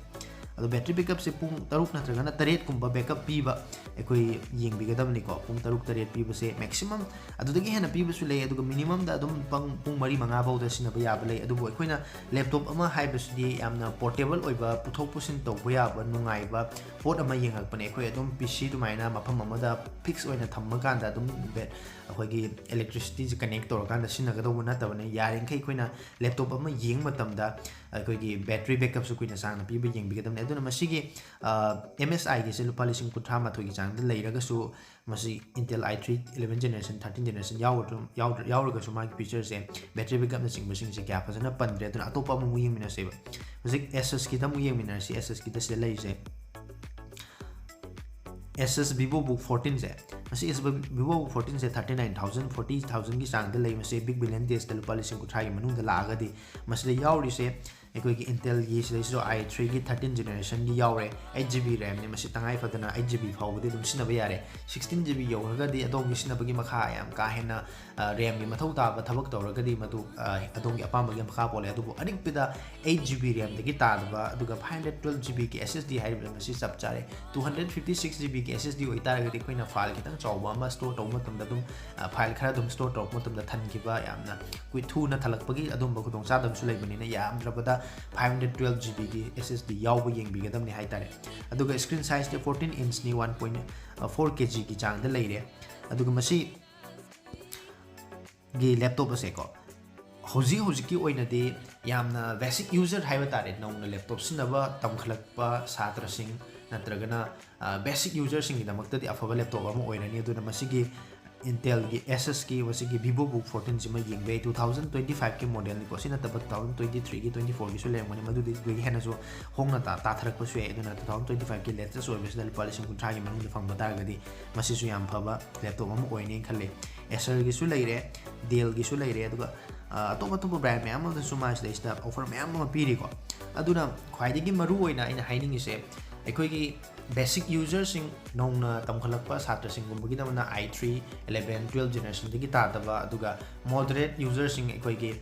ꯑꯗꯣ battery backupꯁꯦ ꯄꯨꯡ ꯇꯔꯨꯛ ꯅꯠꯇ꯭ꯔꯒꯅ ꯇꯔꯦꯠꯀꯨꯝꯕ backup ꯄꯤꯕ ꯑꯩꯈꯣꯏ ꯌꯦꯡꯕꯤꯒꯗꯕꯅꯤꯀꯣ꯫ ꯄꯨꯡ ꯇꯔꯨꯛ ꯇꯔꯦꯠ ꯄꯤꯕꯁꯦ maximum, ꯑꯗꯨꯗꯒꯤ ꯍꯦꯟꯅ ꯄꯤꯕꯁꯨ ꯂꯩ, ꯑꯗꯨꯒ minimumꯗ ꯑꯗꯨꯝ ꯄꯪ-, ꯄꯨꯡ ꯃꯔꯤ ꯃꯉꯥ ꯐꯥꯎꯗ ꯁꯤꯖꯤꯟꯅꯕ ꯌꯥꯕ ꯂꯩ꯫ ꯑꯗꯨꯕꯨ ꯑꯩꯈꯣꯏꯅ laptop ꯑꯃ ꯍꯥꯏꯕꯁꯤꯗꯤ ꯌꯥꯝꯅ portable ꯑꯣꯏꯕ, ꯄꯨꯊꯣꯛ ꯄꯨꯁꯤꯟ ꯇꯧꯕ ꯌꯥꯕ ꯅꯨꯡꯉꯥꯏꯕ ꯄꯣꯠ ꯑꯃ ꯌꯦꯡꯉꯛꯄꯅꯦ꯫ ꯑꯩꯈꯣꯏ ꯑꯗꯨꯝ P C ꯑꯗꯨꯃꯥꯏꯅ ꯃꯐꯝ ꯑꯃꯗ fix ꯑꯣꯏꯅ ꯊꯝꯃꯀꯥꯟꯗ ꯑꯗꯨꯝ ꯕꯦ-, ꯑꯩꯈꯣꯏꯒꯤ electricityꯁꯦ connect ꯇꯧꯔꯀꯥꯟꯗ ꯁꯤꯖꯤꯟꯅꯒꯗꯧꯕ ꯅꯠꯇꯕꯅ, ꯌꯥꯔꯤꯃꯈꯩ ꯑꯩꯈꯣꯏꯅ laptop ꯑꯃ ꯌꯦꯡꯕ ꯃꯇꯝꯗ ꯑꯩꯈꯣꯏꯒꯤ battery backupꯁꯨ ꯀꯨꯏꯅ ꯁꯥꯡꯅ ꯄꯤꯕ ꯌꯦꯡꯕꯤꯒꯗꯕꯅꯤ꯫ ꯑꯗꯨꯅ ꯃꯁꯤꯒꯤ, ꯑ, MSIꯒꯤꯁꯦ ꯂꯨꯄꯥ ꯂꯤꯁꯤꯡ ꯀꯨꯟꯊ꯭ꯔꯥ ꯃꯥꯊꯣꯏꯒꯤ ꯆꯥꯡꯗ ꯂꯩꯔꯒꯁꯨ, ꯃꯁꯤ Intel i three eleven generation, thirteen generation ꯌꯥꯎꯔ-, ꯌꯥꯎꯗ꯭ꯔ-, ꯌꯥꯎꯔꯒꯁꯨ ꯃꯥꯒꯤ featureꯁꯦ battery backupꯅꯆꯤꯡꯕꯁꯤꯡꯁꯦ ꯀꯌꯥ ꯐꯖꯅ ꯄꯟꯗ꯭ꯔꯦ꯫ ꯑꯗꯨꯅ ꯑꯇꯣꯞꯄ ꯑꯃꯃꯨꯛ ꯌꯦꯡꯃꯤꯟꯅꯁꯦꯕ꯫ ꯍꯧꯖꯤꯛ Asusꯀꯤꯗ ꯑꯃꯨꯛ ꯌꯦꯡꯃꯤꯟꯅꯔꯁꯤ꯫ Asusꯀꯤꯗ ꯁꯤꯗ ꯂꯩꯔꯤꯁꯦ Asus VivoBook fourteenꯁꯦ, ꯃꯁꯤ Asus VivoBook fourteenꯁꯦ thirty nine thousand, forty thousandꯒꯤ ꯆꯥꯡꯗ ꯂꯩ꯫ ꯃꯁꯤ Big Billion Daysꯇ ꯂꯨꯄꯥ ꯂꯤꯁꯤꯡ ꯀꯨꯟꯊ꯭ꯔꯥꯒꯤ ꯃꯅꯨꯡꯗ ꯂꯥꯛꯑꯒꯗꯤ ꯃꯁꯤꯗ ꯌꯥꯎꯔꯤꯁꯦ ꯑꯩꯈꯣꯏꯒꯤ Intelꯒꯤ ꯁꯤꯗꯩꯁꯤꯗ i threeꯒꯤ thirteen generationꯒꯤ ꯌꯥꯎꯔꯦ, eight GB RAMꯅꯤ꯫ ꯃꯁꯤ ꯇꯉꯥꯏ ꯐꯗꯅ eight GB ꯐꯥꯎꯕꯗꯤ ꯑꯗꯨꯝ ꯁꯤꯖꯤꯟꯅꯕ ꯌꯥꯔꯦ꯫ Sixteen GB ꯌꯧꯈ꯭ꯔꯒꯗꯤ ꯑꯗꯣꯝꯒꯤ ꯁꯤꯖꯤꯟꯅꯕꯒꯤ ꯃꯈꯥ ꯌꯥꯝ ꯀꯥ ꯍꯦꯟꯅ, ꯑ, RAMꯒꯤ ꯃꯊꯧ ꯇꯥꯕ ꯊꯕꯛ ꯇꯧꯔꯒꯗꯤ ꯃꯗꯨ, ꯑ, ꯑꯗꯣꯝꯒꯤ ꯑꯄꯥꯝꯕꯒꯤ ꯃꯈꯥ ꯄꯣꯜꯂꯦ꯫ ꯑꯗꯨꯕꯨ ꯑꯔꯤꯛꯄꯗ eight GB RAMꯗꯒꯤ ꯇꯥꯗꯕ, ꯑꯗꯨꯒ five hundred twelve GBꯒꯤ SSD ꯍꯥꯏꯔꯤꯕ ꯃꯁꯤ ꯆꯞ ꯆꯥꯔꯦ꯫ Two hundred fifty six GBꯒꯤ SSD ꯑꯣꯏꯇꯥꯔꯒꯗꯤ ꯑꯩꯈꯣꯏꯅ file ꯈꯤꯇꯪ ꯆꯥꯎꯕ ꯑꯃ store ꯇꯧꯕ ꯃꯇꯝꯗ ꯑꯗꯨꯝ, ꯑ, file ꯈꯔ ꯑꯗꯨꯝ store ꯇꯧꯔꯛꯄ ꯃꯇꯝꯗ ꯊꯟꯈꯤꯕ, ꯌꯥꯝꯅ ꯀꯨꯏ-, ꯊꯨꯅ ꯊꯜꯂꯛꯄꯒꯤ ꯑꯗꯨꯝꯕ ꯈꯨꯗꯣꯡꯆꯥꯗꯕꯁꯨ ꯂꯩꯕꯅꯤꯅ ꯌꯥꯝꯗ꯭ꯔꯕꯗ five hundred twelve GBꯒꯤ SSD ꯌꯥꯎꯕ ꯌꯦꯡꯕꯤꯒꯗꯕꯅꯤ ꯍꯥꯏꯇꯥꯔꯦ꯫ ꯑꯗꯨꯒ screen sizeꯇꯤ fourteen inchꯅꯤ, one point four kgꯒꯤ ꯆꯥꯡꯗ ꯂꯩꯔꯦ꯫ ꯑꯗꯨꯒ ꯃꯁꯤꯒꯤ laptop ꯑꯁꯦꯀꯣ, ꯍꯧꯖꯤꯛ ꯍꯧꯖꯤꯛꯀꯤ ꯑꯣꯏꯅꯗꯤ ꯌꯥꯝꯅ basic user ꯍꯥꯏꯕ ꯇꯥꯔꯦ, ꯅꯧꯅ laptop ꯁꯤꯖꯤꯟꯅꯕ ꯇꯝꯈꯠꯂꯛꯄ ꯁꯥꯇ꯭ꯔꯁꯤꯡ ꯅꯠꯇ꯭ꯔꯒꯅ, ꯑ, basic userꯁꯤꯡꯒꯤꯗꯃꯛꯇꯗꯤ ꯑꯐꯕ laptop ꯑꯃ ꯑꯣꯏꯔꯅꯤ꯫ ꯑꯗꯨꯅ ꯃꯁꯤꯒꯤ Intelꯒꯤ Asusꯀꯤ ꯃꯁꯤꯒꯤ VivoBook fourteenꯁꯤꯃ ꯌꯦꯡꯕ ꯌꯥꯏ꯫ Two thousand twenty fiveꯀꯤ modelꯅꯤꯀꯣ, ꯁꯤ ꯅꯠꯇꯕ two thousand twenty threeꯒꯤ, twenty fourꯒꯤꯁꯨ ꯂꯩꯔꯝꯒꯅꯤ, ꯃꯗꯨꯗꯒꯤ ꯍꯦꯟꯅꯁꯨ ꯍꯣꯡꯅ ꯇꯥ-, ꯇꯥꯊꯔꯛꯄꯁꯨ ꯌꯥꯏ꯫ ꯑꯗꯨꯅ two thousand twenty fiveꯀꯤ latest ꯑꯣꯏꯕꯁꯤꯗ ꯂꯨꯄꯥ ꯂꯤꯁꯤꯡ ꯀꯨꯟꯊ꯭ꯔꯥꯒꯤ ꯃꯅꯨꯡꯗ ꯐꯪꯕ ꯇꯥꯔꯒꯗꯤ ꯃꯁꯤꯁꯨ ꯌꯥꯝ ꯐꯕ laptop ꯑꯃ ꯑꯣꯏꯅꯤ ꯈꯜꯂꯤ꯫ Acerꯒꯤꯁꯨ ꯂꯩꯔꯦ, Dellꯒꯤꯁꯨ ꯂꯩꯔꯦ, ꯑꯗꯨꯒ, ꯑ, ꯑꯇꯣꯞ ꯑꯇꯣꯞꯄ brand ꯃꯌꯥꯝ ꯑꯃꯗꯁꯨ ꯃꯥ ꯁꯤꯗꯩꯁꯤꯗ offer ꯃꯌꯥꯝ ꯑꯃ ꯄꯤꯔꯤꯀꯣ꯫ ꯑꯗꯨꯅ ꯈ꯭ꯋꯥꯏꯗꯒꯤ ꯃꯔꯨ ꯑꯣꯏꯅ ꯑꯩꯅ ꯍꯥꯏꯅꯤꯡꯉꯤꯁꯦ, ꯑꯩꯈꯣꯏꯒꯤ basic userꯁꯤꯡ ꯅꯧꯅ ꯇꯝꯈꯠꯂꯛꯄ ꯁꯥꯇ꯭ꯔꯁꯤꯡꯒꯨꯝꯕꯒꯤꯗꯃꯛꯅ i three eleven twelve generationꯗꯒꯤ ꯇꯥꯗꯕ, ꯑꯗꯨꯒ moderate userꯁꯤꯡ, ꯑꯩꯈꯣꯏꯒꯤ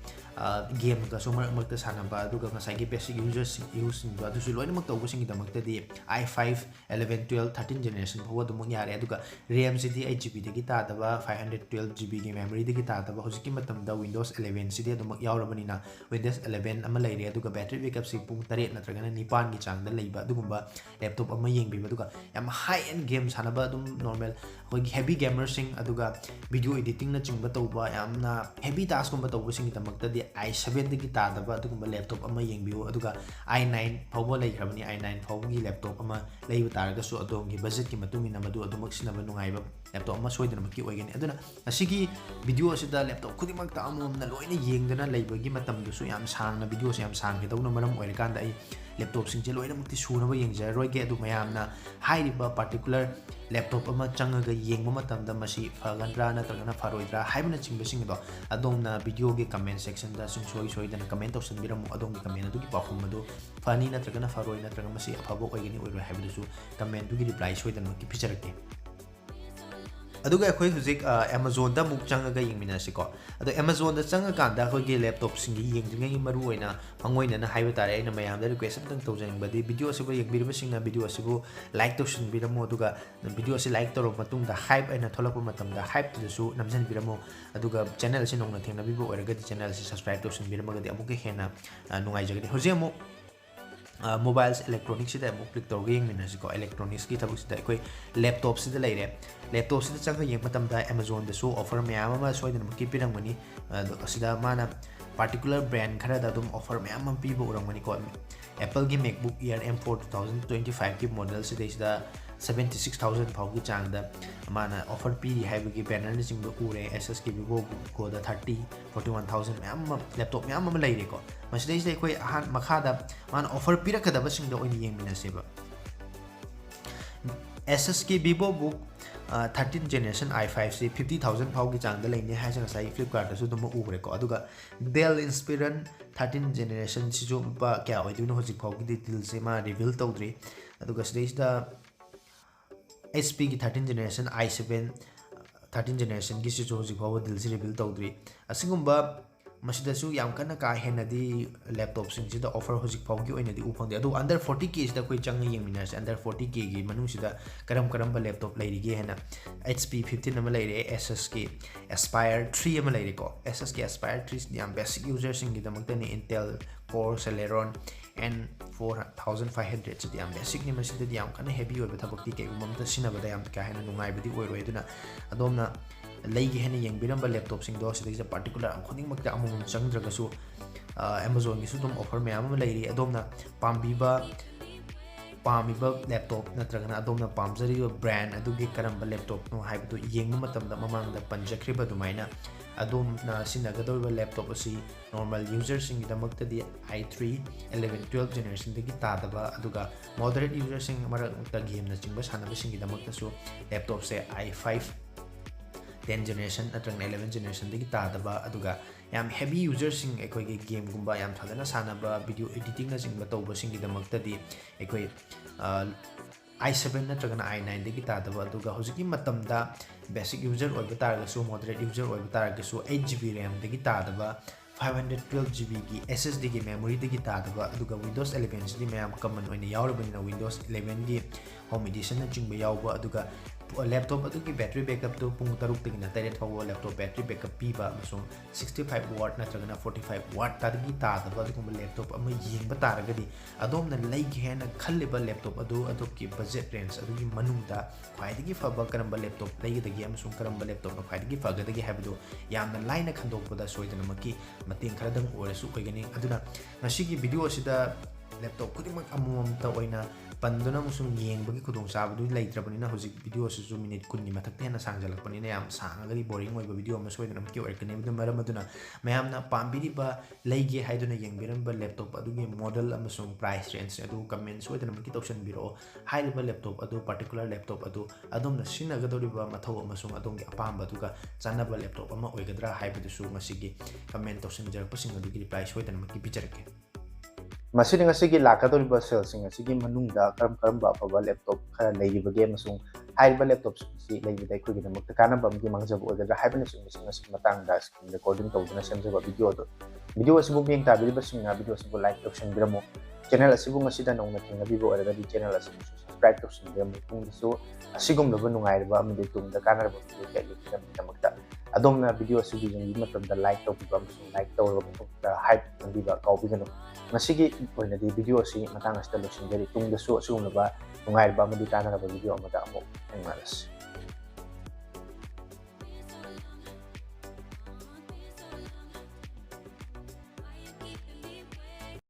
ꯒꯦꯝꯒꯁꯨ ꯃꯔꯛ ꯃꯔꯛꯇ ꯁꯥꯟꯅꯕ, ꯑꯗꯨꯒ ꯉꯁꯥꯏꯒꯤ basic userꯁꯤꯡ useꯁꯤꯡꯗꯣ ꯑꯗꯨꯁꯨ ꯂꯣꯏꯅꯃꯛ ꯇꯧꯕꯁꯤꯡꯒꯤꯗꯃꯛꯇꯗꯤ i five eleven twelve thirteen generation ꯐꯥꯎꯕ ꯑꯗꯨꯃꯛ ꯌꯥꯔꯦ꯫ ꯑꯗꯨꯒ RAMꯁꯤꯗꯤ eight GBꯗꯒꯤ ꯇꯥꯗꯕ, five hundred twelve GBꯒꯤ memoryꯗꯒꯤ ꯇꯥꯗꯕ, ꯍꯧꯖꯤꯛꯀꯤ ꯃꯇꯝꯗ Windows elevenꯁꯤꯗꯤ ꯑꯗꯨꯃꯛ ꯌꯥꯎꯔꯕꯅꯤꯅ Windows eleven ꯑꯃ ꯂꯩꯔꯦ꯫ ꯑꯗꯨꯒ battery backupꯁꯤ ꯄꯨꯡ ꯇꯔꯦꯠ ꯅꯠꯇ꯭ꯔꯒꯅ ꯅꯤꯄꯥꯟꯒꯤ ꯆꯥꯡꯗ ꯂꯩꯕ ꯑꯗꯨꯒꯨꯝꯕ laptop ꯑꯃ ꯌꯦꯡꯕꯤꯕ꯫ ꯑꯗꯨꯒ ꯌꯥꯝ high end game ꯁꯥꯟꯅꯕ, ꯑꯗꯨꯝ normal ꯑꯩꯈꯣꯏꯒꯤ heavy gamerꯁꯤꯡ, ꯑꯗꯨꯒ video editingꯅꯆꯤꯡꯕ ꯇꯧꯕ, ꯌꯥꯝꯅ heavy taskꯀꯨꯝꯕ ꯇꯧꯕꯁꯤꯡꯒꯤꯗꯃꯛꯇꯗꯤ i sevenꯗꯒꯤ ꯇꯥꯗꯕ ꯑꯗꯨꯒꯨꯝꯕ laptop ꯑꯃ ꯌꯦꯡꯕꯤꯌꯨ꯫ ꯑꯗꯨꯒ i nine ꯐꯥꯎꯕ ꯂꯩꯈ꯭ꯔꯕꯅꯤ, i nine ꯐꯥꯎꯕꯒꯤ laptop ꯑꯃ ꯂꯩꯕ ꯇꯥꯔꯒꯁꯨ ꯑꯗꯣꯝꯒꯤ budgetꯀꯤ ꯃꯇꯨꯡ ꯏꯟꯅ ꯃꯗꯨ ꯑꯗꯨꯃꯛ ꯁꯤꯖꯤꯟꯅꯕ ꯅꯨꯡꯉꯥꯏꯕ laptop ꯑꯃ ꯁꯣꯏꯗꯅꯃꯛꯀꯤ ꯑꯣꯏꯒꯅꯤ꯫ ꯑꯗꯨꯅ ꯉꯁꯤꯒꯤ video ꯑꯁꯤꯗ laptop ꯈꯨꯗꯤꯡꯃꯛꯇ ꯑꯃꯃꯝꯅ ꯂꯣꯏꯅ ꯌꯦꯡꯗꯅ ꯂꯩꯕꯒꯤ ꯃꯇꯝꯗꯨꯁꯨ ꯌꯥꯝ ꯁꯥꯡꯅ, videoꯁꯦ ꯌꯥꯝ ꯁꯥꯡꯒꯗꯧꯅ ꯃꯔꯝ ꯑꯣꯏꯔꯀꯥꯟꯗ ꯑꯩ laptopꯁꯤꯡꯁꯦ ꯂꯣꯏꯅꯃꯛꯇꯤ ꯁꯨꯅꯕ ꯌꯦꯡꯖꯔꯔꯣꯏꯒꯦ꯫ ꯑꯗꯨ ꯃꯌꯥꯝꯅ ꯍꯥꯏꯔꯤꯕ particular laptop ꯑꯃ ꯆꯪꯉꯒ ꯌꯦꯡꯕ ꯃꯇꯝꯗ ꯃꯁꯤ ꯐꯒꯗ꯭ꯔꯥ ꯅꯠꯇ꯭ꯔꯒꯅ ꯐꯔꯣꯏꯗ꯭ꯔꯥ ꯍꯥꯏꯕꯅꯆꯤꯡꯕꯁꯤꯡ ꯑꯗꯣ ꯑꯗꯣꯝꯅ videoꯒꯤ comment sectionꯗ ꯁꯨꯡꯁꯣꯏ ꯁꯣꯏꯗꯅ comment ꯇꯧꯁꯟꯕꯤꯔꯝꯃꯨ꯫ ꯑꯗꯣꯝꯒꯤ comment ꯑꯗꯨꯒꯤ ꯄꯥꯎꯈꯨꯝ ꯑꯗꯨ ꯐꯅꯤ ꯅꯠꯇ꯭ꯔꯒꯅ ꯐꯔꯣꯏ, ꯅꯠꯇ꯭ꯔꯒ ꯃꯁꯤ ꯑꯐꯕ ꯑꯣꯏꯒꯅꯤ ꯑꯣꯏꯔꯣꯏ ꯍꯥꯏꯕꯗꯨꯁꯨ commentꯇꯨꯒꯤ reply ꯁꯣꯏꯗꯅꯃꯛꯀꯤ ꯄꯤꯖꯔꯛꯀꯦ꯫ ꯑꯗꯨꯒ ꯑꯩꯈꯣꯏ ꯍꯧꯖꯤꯛ, ꯑ, Amazonꯗ ꯑꯃꯨꯛ ꯆꯪꯉꯒ ꯌꯦꯡꯃꯤꯟꯅꯁꯤꯀꯣ꯫ ꯑꯗꯣ Amazonꯗ ꯆꯪꯉꯀꯥꯟꯗ ꯑꯩꯈꯣꯏꯒꯤ laptopꯁꯤꯡꯒꯤ ꯌꯦꯡꯗ꯭ꯔꯤꯉꯩꯒꯤ ꯃꯔꯨ ꯑꯣꯏꯅ ꯃꯥꯡꯑꯣꯏꯅꯅ ꯍꯥꯏꯕ ꯇꯥꯔꯦ, ꯑꯩꯅ ꯃꯌꯥꯝꯗ request ꯑꯝꯇꯪ ꯇꯧꯖꯅꯤꯡꯕꯗꯤ, video ꯑꯁꯤꯕꯨ ꯌꯦꯡꯕꯤꯔꯤꯕꯁꯤꯡꯅ video ꯑꯁꯤꯕꯨ like ꯇꯧꯁꯤꯟꯕꯤꯔꯝꯃꯣ, ꯑꯗꯨꯒ video ꯑꯁꯤ like ꯇꯧꯔꯕ ꯃꯇꯨꯡꯗ hype ꯍꯥꯏꯅ ꯊꯣꯛꯂꯛꯄ ꯃꯇꯝꯗ hypeꯇꯨꯗꯁꯨ ꯅꯝꯁꯤꯟꯕꯤꯔꯝꯃꯣ, ꯑꯗꯨꯒ channel ꯑꯁꯤ ꯅꯧꯅ ꯊꯦꯡꯅꯕꯤꯕ ꯑꯣꯏꯔꯒꯗꯤ channel ꯑꯁꯤ subscribe ꯇꯧꯁꯤꯟꯕꯤꯔꯝꯃꯒꯗꯤ ꯑꯃꯨꯛꯀ ꯍꯦꯟꯅ, ꯑ, ꯅꯨꯡꯉꯥꯏꯖꯒꯅꯤ꯫ ꯍꯧꯖꯤꯛ ꯑꯃꯨꯛ ꯑ, mobiles electronicsꯁꯤꯗ ꯑꯃꯨꯛ click ꯇꯧꯔꯒ ꯌꯦꯡꯃꯤꯟꯅꯁꯤꯀꯣ꯫ Electronicsꯀꯤ ꯊꯕꯛꯁꯤꯗ ꯑꯩꯈꯣꯏ laptopꯁꯤꯗ ꯂꯩꯔꯦ꯫ Laptopꯁꯤꯗ ꯆꯪꯉꯒ ꯌꯦꯡꯕ ꯃꯇꯝꯗ Amazonꯗꯁꯨ offer ꯃꯌꯥꯝ ꯑꯃ ꯁꯣꯏꯗꯅꯃꯛꯀꯤ ꯄꯤꯔꯝꯒꯅꯤ꯫ ꯑꯗꯣ ꯑꯁꯤꯗ ꯃꯥꯅ particular brand ꯈꯔꯗ ꯑꯗꯨꯝ offer ꯃꯌꯥꯝ ꯑꯃ ꯄꯤꯕ ꯎꯔꯝꯒꯅꯤꯀꯣ꯫ Appleꯒꯤ MacBook Air M four two thousand twenty fiveꯀꯤ model ꯁꯤꯗꯩꯁꯤꯗ seventy six thousand ꯐꯥꯎꯒꯤ ꯆꯥꯡꯗ ꯃꯥꯅ offer ꯄꯤꯔꯤ ꯍꯥꯏꯕꯒꯤ bannerꯅꯆꯤꯡꯕ ꯎꯔꯦ꯫ Asusꯀꯤ VivoBookꯒꯗ thirty, forty one thousand ꯃꯌꯥꯝ ꯑꯃ, laptop ꯃꯌꯥꯝ ꯑꯃ ꯂꯩꯔꯦꯀꯣ꯫ ꯃꯁꯤꯗꯩꯁꯤꯗ ꯑꯩꯈꯣꯏ ꯑꯍꯥꯟ-, ꯃꯈꯥꯗ ꯃꯥꯅ offer ꯄꯤꯔꯛꯀꯗꯕꯁꯤꯡꯗ ꯑꯣꯏꯅ ꯌꯦꯡꯃꯤꯟꯅꯁꯦꯕ꯫ Asusꯀꯤ VivoBook, ꯑ, thirteen generation i fiveꯁꯤ fifty thousand ꯐꯥꯎꯒꯤ ꯆꯥꯡꯗ ꯂꯩꯅꯤ ꯍꯥꯏꯁꯦ ꯉꯁꯥꯏ Flipkartꯇꯁꯨ ꯑꯗꯨꯝ ꯎꯈ꯭ꯔꯦꯀꯣ꯫ ꯑꯗꯨꯒ Dell Inspiron thirteen generationꯁꯤꯁꯨ ꯂꯨꯄꯥ ꯀꯌꯥ ꯑꯣꯏꯗꯣꯏꯅꯣ ꯍꯧꯖꯤꯛ ꯐꯥꯎꯒꯤꯗꯤ detailꯁꯦ ꯃꯥ reveal ꯇꯧꯗ꯭ꯔꯤ꯫ ꯑꯗꯨꯒ ꯁꯤꯗꯩꯁꯤꯗ HP ꯒꯤ thirteen generation i seven thirteen generation ꯒꯤꯁꯤꯁꯨ ꯍꯧꯖꯤꯛ ꯐꯥꯎꯕ deal ꯁꯤ reveal ꯇꯧꯗ꯭ꯔꯤ꯫ ꯑꯁꯤꯒꯨꯝꯕ ꯃꯁꯤꯗꯁꯨ ꯌꯥꯝ ꯀꯟꯅ ꯀꯥ ꯍꯦꯟꯅꯗꯤ laptop ꯁꯤꯡꯁꯤꯗ offer ꯍꯧꯖꯤꯛ ꯐꯥꯎꯒꯤ ꯑꯣꯏꯅꯗꯤ ꯎ ꯐꯪꯗꯦ꯫ ꯑꯗꯨꯕꯨ under forty K ꯁꯤꯗ ꯑꯩꯈꯣꯏ ꯆꯪꯉ ꯌꯦꯡꯃꯤꯟꯅꯔꯁꯦ꯫ Under forty K ꯒꯤ ꯃꯅꯨꯡꯁꯤꯗ ꯀꯔꯝ ꯀꯔꯝꯕ laptop ꯂꯩꯔꯤꯒꯦ ꯍꯥꯏꯅ, HP fifteen ꯑꯃ ꯂꯩꯔꯦ, Asus ꯀꯤ Aspire three ꯑꯃ ꯂꯩꯔꯦꯀꯣ꯫ Asus ꯀꯤ Aspire three ꯁꯤꯗꯤ ꯌꯥꯝ basic user ꯁꯤꯡꯒꯤꯗꯃꯛꯇꯅꯤ꯫ Intel Core Celeron N four thousand five hundred ꯁꯤꯗꯤ ꯌꯥꯝ basic ꯅꯤ꯫ ꯃꯁꯤꯗꯗꯤ ꯌꯥꯝ ꯀꯟꯅ heavy ꯑꯣꯏꯕ ꯊꯕꯛꯇꯤ ꯀꯩꯒꯨꯝꯕ ꯑꯝꯇ ꯁꯤꯖꯤꯟꯅꯕꯗ ꯌꯥꯝ ꯀꯥ ꯍꯦꯟꯅ ꯅꯨꯡꯉꯥꯏꯕꯗꯤ ꯑꯣꯏꯔꯣꯏ꯫ ꯑꯗꯨꯅ ꯑꯗꯣꯝꯅ ꯂꯩꯒꯦ ꯍꯥꯏꯅ ꯌꯦꯡꯕꯤꯔꯝꯕ laptop ꯁꯤꯡꯗꯣ ꯁꯤꯗꯩꯁꯤꯗ particular ꯈꯨꯗꯤꯡꯃꯛꯇ ꯑꯃꯃꯝ ꯆꯪꯗ꯭ꯔꯒꯁꯨ, ꯑ, Amazon ꯒꯤꯁꯨ ꯑꯗꯨꯝ offer ꯃꯌꯥꯝ ꯑꯃ ꯂꯩꯔꯤ꯫ ꯑꯗꯣꯝꯅ ꯄꯥꯝꯕꯤꯕ, ꯄꯥꯝꯃꯤꯕ laptop ꯅꯠꯇ꯭ꯔꯒꯅ ꯑꯗꯣꯝꯅ ꯄꯥꯝꯖꯔꯤꯕ brand ꯑꯗꯨꯒꯤ ꯀꯔꯝꯕ laptop ꯅꯣ ꯍꯥꯏꯕꯗꯨ ꯌꯦꯡꯕ ꯃꯇꯝꯗ ꯃꯃꯥꯡꯗ ꯄꯟꯖꯈ꯭ꯔꯤꯕ ꯑꯗꯨꯃꯥꯏꯅ ꯑꯗꯣꯝꯅ ꯁꯤꯖꯤꯟꯅꯒꯗꯧꯔꯤꯕ laptop ꯑꯁꯤ normal user ꯁꯤꯡꯒꯤꯗꯃꯛꯇꯗꯤ i three eleven twelve generation ꯗꯒꯤ ꯇꯥꯗꯕ, ꯑꯗꯨꯒ moderate user ꯁꯤꯡ, ꯃꯔꯛ ꯃꯔꯛꯇ game ꯅꯆꯤꯡꯕ ꯁꯥꯟꯅꯕꯁꯤꯡꯒꯤꯗꯃꯛꯇꯁꯨ laptop say i five ten generation ꯅꯠꯇ꯭ꯔꯒꯅ eleven generation ꯗꯒꯤ ꯇꯥꯗꯕ, ꯑꯗꯨꯒ ꯌꯥꯝ heavy user ꯁꯤꯡ, ꯑꯩꯈꯣꯏꯒꯤ game ꯒꯨꯝꯕ ꯌꯥꯝ ꯐꯖꯅ ꯁꯥꯟꯅꯕ, video editing ꯅꯆꯤꯡꯕ ꯇꯧꯕꯁꯤꯡꯒꯤꯗꯃꯛꯇꯗꯤ ꯑꯩꯈꯣꯏ, ꯑ, i seven ꯅꯠꯇ꯭ꯔꯒꯅ i nine ꯗꯒꯤ ꯇꯥꯗꯕ, ꯑꯗꯨꯒ ꯍꯧꯖꯤꯛꯀꯤ ꯃꯇꯝꯗ basic user ꯑꯣꯏꯕ ꯇꯥꯔꯒꯁꯨ, moderate user ꯑꯣꯏꯕ ꯇꯥꯔꯒꯁꯨ, eight GB RAM ꯗꯒꯤ ꯇꯥꯗꯕ, five hundred twelve GB ꯒꯤ SSD ꯒꯤ memory ꯗꯒꯤ ꯇꯥꯗꯕ, ꯑꯗꯨꯒ Windows eleven ꯁꯤꯗꯤ ꯃꯌꯥꯝ common ꯑꯣꯏꯅ ꯌꯥꯎꯔꯕꯅꯤꯅ Windows eleven ꯒꯤ Home Edition ꯅꯆꯤꯡꯕ ꯌꯥꯎꯕ, ꯑꯗꯨꯒ laptop ꯑꯗꯨꯒꯤ battery backup ꯇꯨ ꯄꯨꯡ ꯇꯔꯨꯛꯇꯒꯤꯅ ꯇꯔꯦꯠ ꯐꯥꯎꯕ laptop battery backup ꯄꯤꯕ ꯑꯃꯁꯨꯡ sixty five watt ꯅꯠꯇ꯭ꯔꯒꯅ forty five watt ꯇꯒꯤ ꯇꯥꯗꯕ ꯑꯗꯨꯒꯨꯝꯕ laptop ꯑꯃ ꯌꯦꯡꯕ ꯇꯥꯔꯒꯗꯤ, ꯑꯗꯣꯝꯅ ꯂꯩꯒꯦ ꯍꯥꯏꯅ ꯈꯜꯂꯤꯕ laptop ꯑꯗꯨ, ꯑꯗꯣꯝꯒꯤ budget range ꯑꯗꯨꯒꯤ ꯃꯅꯨꯡꯗ ꯈ꯭ꯋꯥꯏꯗꯒꯤ ꯐꯕ ꯀꯔꯝꯕ laptop ꯂꯩꯒꯗꯒꯦ ꯑꯃꯁꯨꯡ ꯀꯔꯝꯕ laptop ꯅ ꯈ꯭ꯋꯥꯏꯗꯒꯤ ꯐꯒꯗꯒꯦ ꯍꯥꯏꯕꯗꯨ ꯌꯥꯝꯅ ꯂꯥꯏꯅ ꯈꯟꯗꯣꯛꯄꯗ ꯁꯣꯏꯗꯅꯃꯛꯀꯤ ꯃꯇꯦꯡ ꯈꯔꯗꯪ ꯑꯣꯏꯔꯁꯨ ꯑꯣꯏꯒꯅꯤ꯫ ꯑꯗꯨꯅ ꯉꯁꯤꯒꯤ video ꯑꯁꯤꯗ laptop ꯈꯨꯗꯤꯡꯃꯛ ꯑꯃꯃꯝꯇ ꯑꯣꯏꯅ ꯄꯟꯗꯨꯅ ꯑꯃꯁꯨꯡ ꯌꯦꯡꯕꯒꯤ ꯈꯨꯗꯣꯡꯆꯥꯕꯗꯨ ꯂꯩꯇ꯭ꯔꯕꯅꯤꯅ, ꯍꯧꯖꯤꯛ video ꯑꯁꯤꯁꯨ minute ꯀꯨꯟꯒꯤ ꯃꯊꯛꯇ ꯍꯦꯟꯅ ꯁꯥꯡꯖꯜꯂꯛꯄꯅꯤꯅ ꯌꯥꯝ ꯁꯥꯡꯉꯒꯗꯤ boring ꯑꯣꯏꯕ video ꯑꯃ ꯁꯣꯏꯗꯅꯃꯛꯀꯤ ꯑꯣꯏꯔꯛꯀꯅꯤ꯫ ꯑꯗꯨꯅ ꯃꯔꯝ ꯑꯗꯨꯅ ꯃꯌꯥꯝꯅ ꯄꯥꯝꯕꯤꯔꯤꯕ, ꯂꯩꯒꯦ ꯍꯥꯏꯗꯨꯅ ꯌꯦꯡꯕꯤꯔꯝꯕ laptop ꯑꯗꯨꯒꯤ model ꯑꯃꯁꯨꯡ price range ꯑꯗꯨ comment ꯁꯣꯏꯗꯅꯃꯛꯀꯤ ꯇꯧꯁꯟꯕꯤꯔꯛꯑꯣ꯫ ꯍꯥꯏꯔꯤꯕ laptop ꯑꯗꯨ, particular laptop ꯑꯗꯨ ꯑꯗꯣꯝꯅ ꯁꯤꯖꯤꯟꯅꯒꯗꯧꯔꯤꯕ ꯃꯊꯧ ꯑꯃꯁꯨꯡ ꯑꯗꯣꯝꯒꯤ ꯑꯄꯥꯝꯕ ꯑꯗꯨꯒ ꯆꯥꯟꯅꯕ laptop ꯑꯃ ꯑꯣꯏꯒꯗ꯭ꯔꯥ ꯍꯥꯏꯕꯗꯨꯁꯨ ꯉꯁꯤꯒꯤ comment ꯇꯧꯁꯤꯟꯖꯔꯛꯄꯁꯤꯡ ꯑꯗꯨꯒꯤ reply ꯁꯣꯏꯗꯅꯃꯛꯀꯤ ꯄꯤꯖꯔꯛꯀꯦ꯫ ꯃꯁꯤꯗꯤ ꯉꯁꯤꯒꯤ ꯂꯥꯛꯀꯗꯧꯔꯤꯕ sale ꯁꯤꯡ ꯑꯁꯤꯒꯤ ꯃꯅꯨꯡꯗ ꯀꯔꯝ ꯀꯔꯝꯕ ꯑꯐꯕ laptop ꯈꯔ ꯂꯩꯔꯤꯕꯒꯦ ꯑꯃꯁꯨꯡ ꯍꯥꯏꯔꯤꯕ laptop ꯑꯁꯤ ꯂꯩꯕꯗ ꯑꯩꯈꯣꯏꯒꯤꯗꯃꯛꯇ ꯀꯥꯟꯅꯕ ꯑꯃꯗꯤ ꯃꯥꯡꯖꯕ ꯑꯣꯏꯒꯗ꯭ꯔꯥ ꯍꯥꯏꯕꯅꯆꯤꯡꯕꯁꯤꯡ ꯑꯁꯤꯒꯤ ꯃꯇꯥꯡꯗ screen recording ꯇꯧꯗꯨꯅ ꯁꯦꯝꯖꯕ video ꯑꯗꯨ꯫ Video ꯑꯁꯤꯕꯨ ꯃꯤꯠꯌꯦꯡ ꯇꯥꯕꯤꯔꯤꯕꯁꯤꯡꯅ video ꯑꯁꯤꯕꯨ like ꯇꯧꯁꯤꯟꯕꯤꯔꯝꯃꯨ꯫ Channel ꯑꯁꯤꯕꯨ ꯉꯁꯤꯗ ꯅꯧꯅ ꯊꯦꯡꯅꯕꯤꯕ ꯑꯣꯏꯔꯒꯗꯤ channel ꯑꯁꯤꯕꯨꯁꯨ subscribe ꯇꯧꯁꯤꯟꯕꯤꯔꯝꯃꯨ꯫ ꯇꯨꯡꯗꯁꯨ ꯑꯁꯤꯒꯨꯝꯂꯕ ꯅꯨꯡꯉꯥꯏꯔꯕ ꯑꯃꯗꯤ ꯇꯨꯡꯗ ꯀꯥꯟꯅꯔꯕ video ꯀꯌꯥ ꯌꯦꯡꯕꯤꯅꯕꯒꯤꯗꯃꯛꯇ꯫ ꯑꯗꯣꯝꯅ video ꯑꯁꯤꯕꯨ ꯌꯦꯡꯕꯤꯕ ꯃꯇꯝꯗ like ꯇꯧꯕꯤꯕ ꯑꯃꯁꯨꯡ like ꯇꯧꯔꯕ ꯃꯇꯨꯡꯗ hype ꯅꯝꯕꯤꯕ ꯀꯥꯎꯕꯤꯒꯅꯨ꯫ ꯉꯁꯤꯒꯤ ꯑꯣꯏꯅꯗꯤ video ꯑꯁꯤ ꯃꯇꯥꯡ ꯑꯁꯤꯗ ꯂꯣꯏꯁꯤꯟꯖꯔꯤ꯫ ꯇꯨꯡꯗꯁꯨ ꯑꯁꯤꯒꯨꯝꯂꯕ ꯅꯨꯡꯉꯥꯏꯔꯕ ꯑꯃꯗꯤ ꯀꯥꯟꯅꯔꯕ video ꯑꯃꯗ ꯑꯃꯨꯛ ꯊꯦꯡꯅꯔꯁꯤ꯫